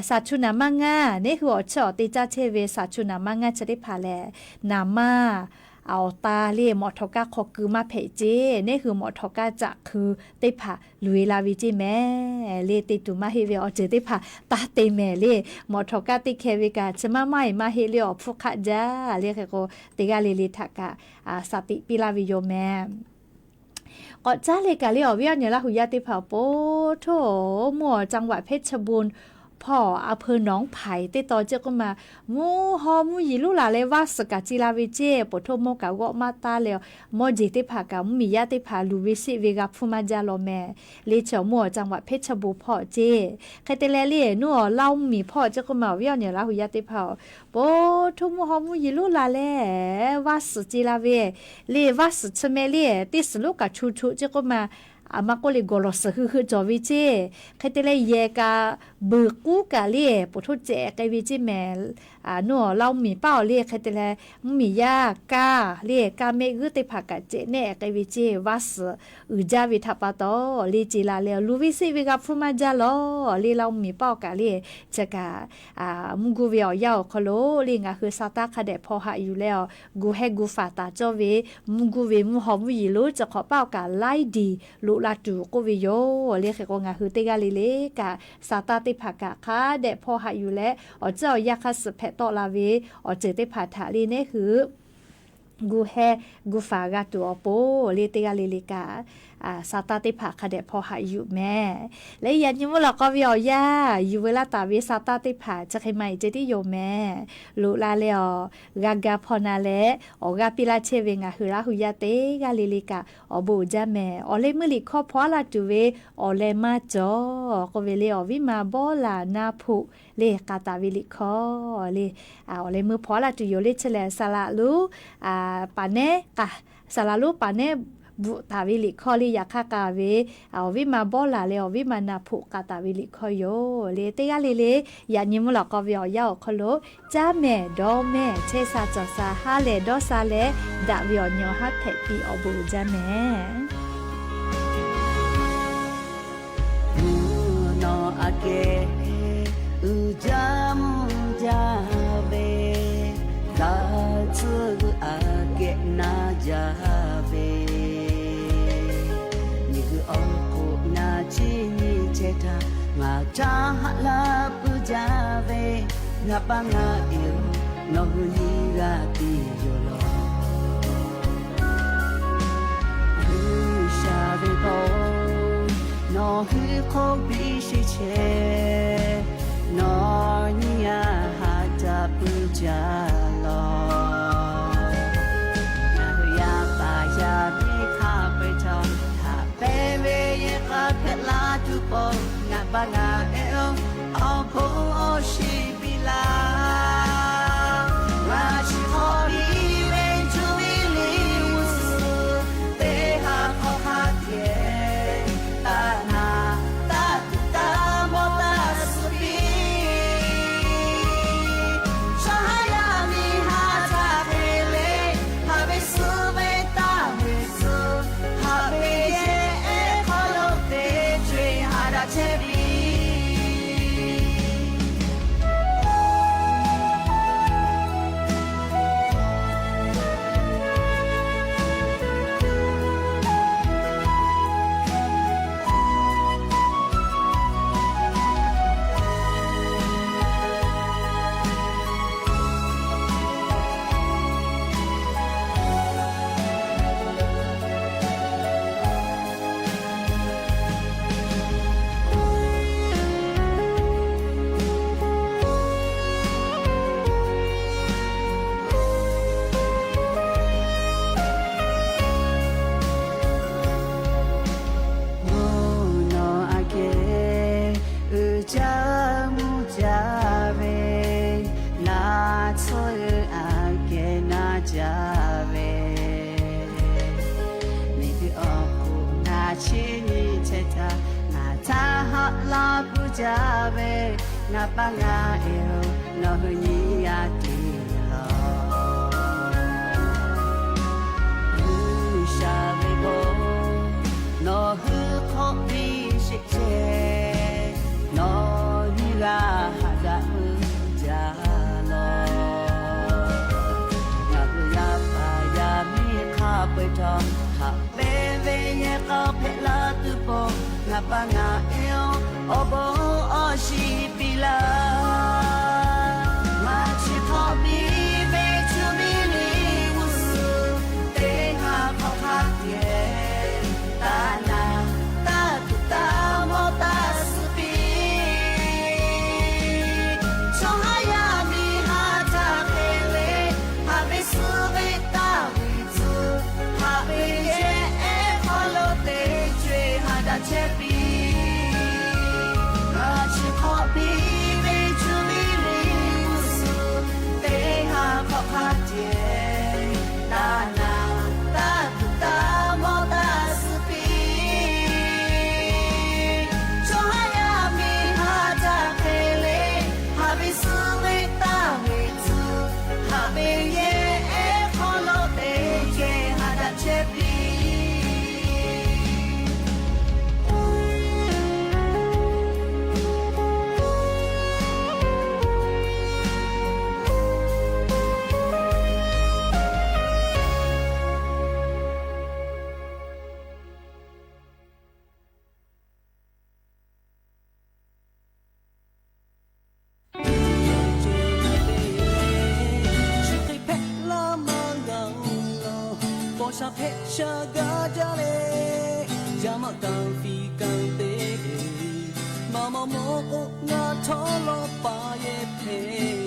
saˍ chu naˍ maˇ ngaˇ, neˉ hui awˬ chiˇ awˬ te caˇ chehˇ ve saˍ chu naˍ maˇ ngaˇ chi teˇ hpaˍ lehˬ, naˍ maˇ awˬ ta le mawꞈ htawꞈ kaˇ hk'aw keu maˇ hpehꞈ ceˇ. Neˉ hui mawꞈ htawꞈ kaˇ caꞈ hk'eu teˇ hpaˍ loꞈ-e la ve ceˇ meh. Le te tuˬ maˇ heˆ ve awˬ ceuˬ teˇ hpaˍ taˇ te meh le. Mawꞈ htawꞈ kaˇ teˇ hkeh ve kaꞈ chi maˇ maˇ-e maˇ heˆ le awˬ hpfuhˇ hk'aˆ jaˇ le hk'e k'o, teˇ g'aˇ le le htaꞈ kaꞈ shaˍ tiꞈ piˇ laˇ ve yoˬ meh. K'awꞈ caˉ le kaꞈ le awˬ viˉ awˬ nyi Laˇ hu yaˇ teˇ hpaˍ-oˬ, po htoˇ mvuhˇ awˬ จังหวัดเพชรบูรณ์ hpawˇ a hpeu nawˉ hpaiˍ teˇ taw ceˇ k'oˆ ma, mvuhˇ haw mvuhˇ yeˬ lonˉ laˬ leh vaˇ suhˍ kaꞈ ce la ve ceˇ. Po htoˇ mawˇ kaꞈ g'awˆ maˇ taˇ leh, mawˇ jeˬ teˇ hpaˍ kaꞈ mvuhˇ miˬ yaˇ teˇ hpaˍ luˬ ve seˆ ve g'a hpfuhˇ maˇ jaˇ law meh. Le chi awˬ mvuhˇ awˬ จังหวัดเพชรบูรณ์ hpawˇ ceˇ. Hk'e te leh le nuˇ awˬ Laˇ oˇ miˬ hpawˇ ceˇ k'oˆ ma awˬ viˉ awˬ nyi Laˇ hu yaˇ teˇ hpaˍ-oˬ, po htoˇ mvuhˇ haw mvuhˇ yeˬ lonˉ laˬ leh vaˇ suhˍ ce la ve. Le vaˇ suhˍ chi meh le teˇ suhˍ lonˉ kaꞈ cho cho ceˇ k'oˆ ma, a maˇ k'oˆ le gawˬ lawˬ suhˍ hui hui cawˬ ve ceˇ. Hk'e te leh yehˬ kaꞈ beuˬ k'uˉ kaꞈ le po htoˇ cehˬ k'ai ve ceˇ meh. Nuˇ awˬ Laˇ oˇ miˬ paˇ awˬ le hk'e te leh mvuhˇ miˬ yaˇ kaˇ le kaˇ mehˆ g'uiˇ teˇ hpaˍ kaꞈ cehˬ nehˆ k'ai ve ceˇ. Vaˇ suhˍ uiˍ jaˇ ve htaꞈ pa taw le ce la leh luˬ ve seˆ ve g'a hpfuhˇ maˇ jaˇ law. Le Laˇ oˇ miˬ paˇ awˬ kaꞈ le chi kaꞈ mvuhˇ guˇ ve awˬ yanˇ awˬ hk'aw lo le ngaˬ hui sa taˇ hk'a dehꞈ hpaw haꞈ yuˬ leh awˬ gu heh gu faˍ taˍ cawˇ ve mvuhˇ guˇ ve mvuhˇ haw mvuhˇ yeˬ lonˉ chi hk'awꞈ paˇ awˬ kaꞈ laiˉ diˬ loꞈ la tuˬ k'oˆ ve yoˬ. Le hk'e k'o ngaˬ hui teˇ g'aˇ le le kaꞈ sa taˇ teˇ hpaˍ kaꞈ hk'a dehꞈ hpaw haꞈ yuˬ leh awˬ ceuˬ awˬ yanˇ hk'aˇ suh hpehꞈ tawˆ la ve awˬ ceuˬ teˇ hpaˍ htaꞈ le neˉ hui gu heh gu faˍ g'a tuˬ awˬ pon le teˇ g'aˇ le le kaꞈ sa taˇ teˇ hpaˍ hk'a dehꞈ hpaw haꞈ yuˬ meh. Leh yaꞈ nyi mvuhˇ lawꞈ k'aw ve awˬ yanˇ yuˬ veu laˇ taˍ ve sa taˇ teˇ hpaˍ chi hk'e ma-e ceh tiˉ yoˬ meh. Loꞈ la leh awˬ g'a ga hpaw na leh awˬ g'aˇ piˇ laˇ chehˇ ve ngaˬ hui Laˇ hu yaˇ teˇ g'aˇ le le kaꞈ awˬ bon uiˍ jaˇ meh. Awˬ leh meuˇ liꞈ hkawˇ hpaw aˉ laˇ tuˬ ve awˬ leh maˇ cawˬ k'oˆ ve le awˬ viˉ ma Bawˇlaˍnaˇhpu le k'a taˍ ve liꞈ hkawˇ le awˬ leh meuˇ hpaw aˉ laˇ tuˬ yoˬ le. Chi lehˬ saˍ laꞈ lonˉ paˍ nehˉ k'a, saˍ laꞈ lonˉ paˍ nehˉ bvuhꞈ taˍ ve liꞈ hkawˇ le. Yaꞈ hk'aˇ k'a ve awˬ viˉ ma Bawˇlaˍ leh awˬ viˉ ma Naˍ hpoꞈ k'aꞈ taˍ ve liꞈ hkawˇ yoˬ le. Teˇ g'aˇ le le, yaꞈ nyi mvuhˇ lawꞈ k'aw ve awˬ yanˇ awˬ hk'aw lo, Caˇ mehˍ dawˇ mehˍ, chehˇ sha cawˬ sha, ha lehˬ dawˇ sha leh, daꞈ ve awˬ nyi awˬ haˉ hpehꞈ piˇ awˬ bon jaˇ mehˍ. Mvuhˇ naw aꞈ kehˬ uiˍ jaˇ mvuh jaˇ ve, daꞈ tcuhˉ g'uˇ aꞈ kehˬ na jaˇ ve, miˬguiˬ awˬ hk'oˆ na chiˇ nyi chehˇ htaˇ, ngaˬ htaˇ haꞈ la puiˉ jaˇ ve, ngaˬ pa ngaˬ e-oˬ, nawˬ hui nyi g'a te yoˬ law. G'uiˬsha ve pa-oˬ, nawˬ hui hk'oˆ piˇ sheˍ chehˇ, nawˬ nyi g'a haꞈ jaˇ puiˉ jaˇ law. Ngaˬ hui yaˇ paˍ yaˇ miˇ hk'a peu-eˬ htaꞈ haꞈ pehnˇ ve yehˬ k'a hpehꞈ la tuˬ pon, ngaˬ pa ngaˬ e-oˬ, awˬ bon awˬ shiˍ piˇ laˇ. Ngaˬ chi hk'awꞈ piˇ ve cuˇ viˉ liꞈ g'uˇ suhˍ teˇ ha hk'awꞈ hk'a kehˬ, taˇ naˍ taˇ tuˬ taˇ mawˇ taˇ suh piˇ. Chaw haˉ yaˇ miˇ haˉ htaꞈ hk'e le, haꞈ ve suh ve taˇ ve tcuh, haꞈ ve yehˬ ehˉ hk'aw lo teˇ co-e haꞈ daꞈ chehˇ piˇ. Mvuhˇ naw aꞈ kehˬ uiˍ jaˇ mvuh jaˇ ve, laꞈ tcuhˉ g'uˇ aꞈ kehˬ na jaˇ ve, miˬguiˬ awˬ hk'oˆ na chiˇ nyi chehˇ htaˇ, ngaˬ htaˇ haꞈ la puiˉ jaˇ ve, ngaˬ pa ngaˬ e-oˬ, nawˬ hui nyi g'a te law. G'uiˬsha ve pa-oˬ, nawˬ hui hk'awꞈ piˇ sheˍ chehˇ, nawˬ nyi g'a haꞈ daꞈ puiˉ jaˇ law. Ngaˬ hui yaˇ paˍ yaˇ miˇ hk'a peu-eˬ htaꞈ haꞈ pehnˇ ve yehˬ k'a hpehꞈ la tuˬ pon, ngaˬ pa ngaˬ e-oˬ, awˬ bon awˬ shiˍ piˇ laˇ. Ngaˬ chi hk'awꞈ piˇ ve cuˇ viˉ liꞈ g'uˇ suhˍ teˇ ha hk'awꞈ hk'a kehˬ, taˇ naˍ taˇ tuˬ taˇ mawˇ taˇ suh piˇ. Chaw haˉ yaˇ miˇ haˉ htaꞈ hk'e le, haꞈ ve suh ve taˇ ve tcuh, haꞈ ve yehˬ ehˉ hk'aw lo teˇ co-e haꞈ daꞈ chehˇ piˇ. Ngaˬ chi hk'awꞈ piˇ ve cuˇ viˉ liꞈ g'uˇ suhˍ teˇ ha hk'awꞈ hk'a kehˬ, taˇ naˍ taˇ tuˬ taˇ mawˇ taˇ suh piˇ. Chaw haˉ yaˇ miˇ haˉ htaꞈ hk'e le, haꞈ ve suh ve taˇ ve tcuh, haꞈ ve yehˬ ehˉ hk'aw lo teˇ co-e haꞈ daꞈ chehˇ piˇ. Chi hk'e hpehꞈ laˇ maˇ g'a-oˬ law, paw sha hpehꞈ sha gaˇ jaˇ le. Yaˇ maˇ kanˇ fiˇ kanˇ te, maˇ maw maw k'o ngaˬ htawˇ lawˇ paˍ yehˬ hpehꞈ.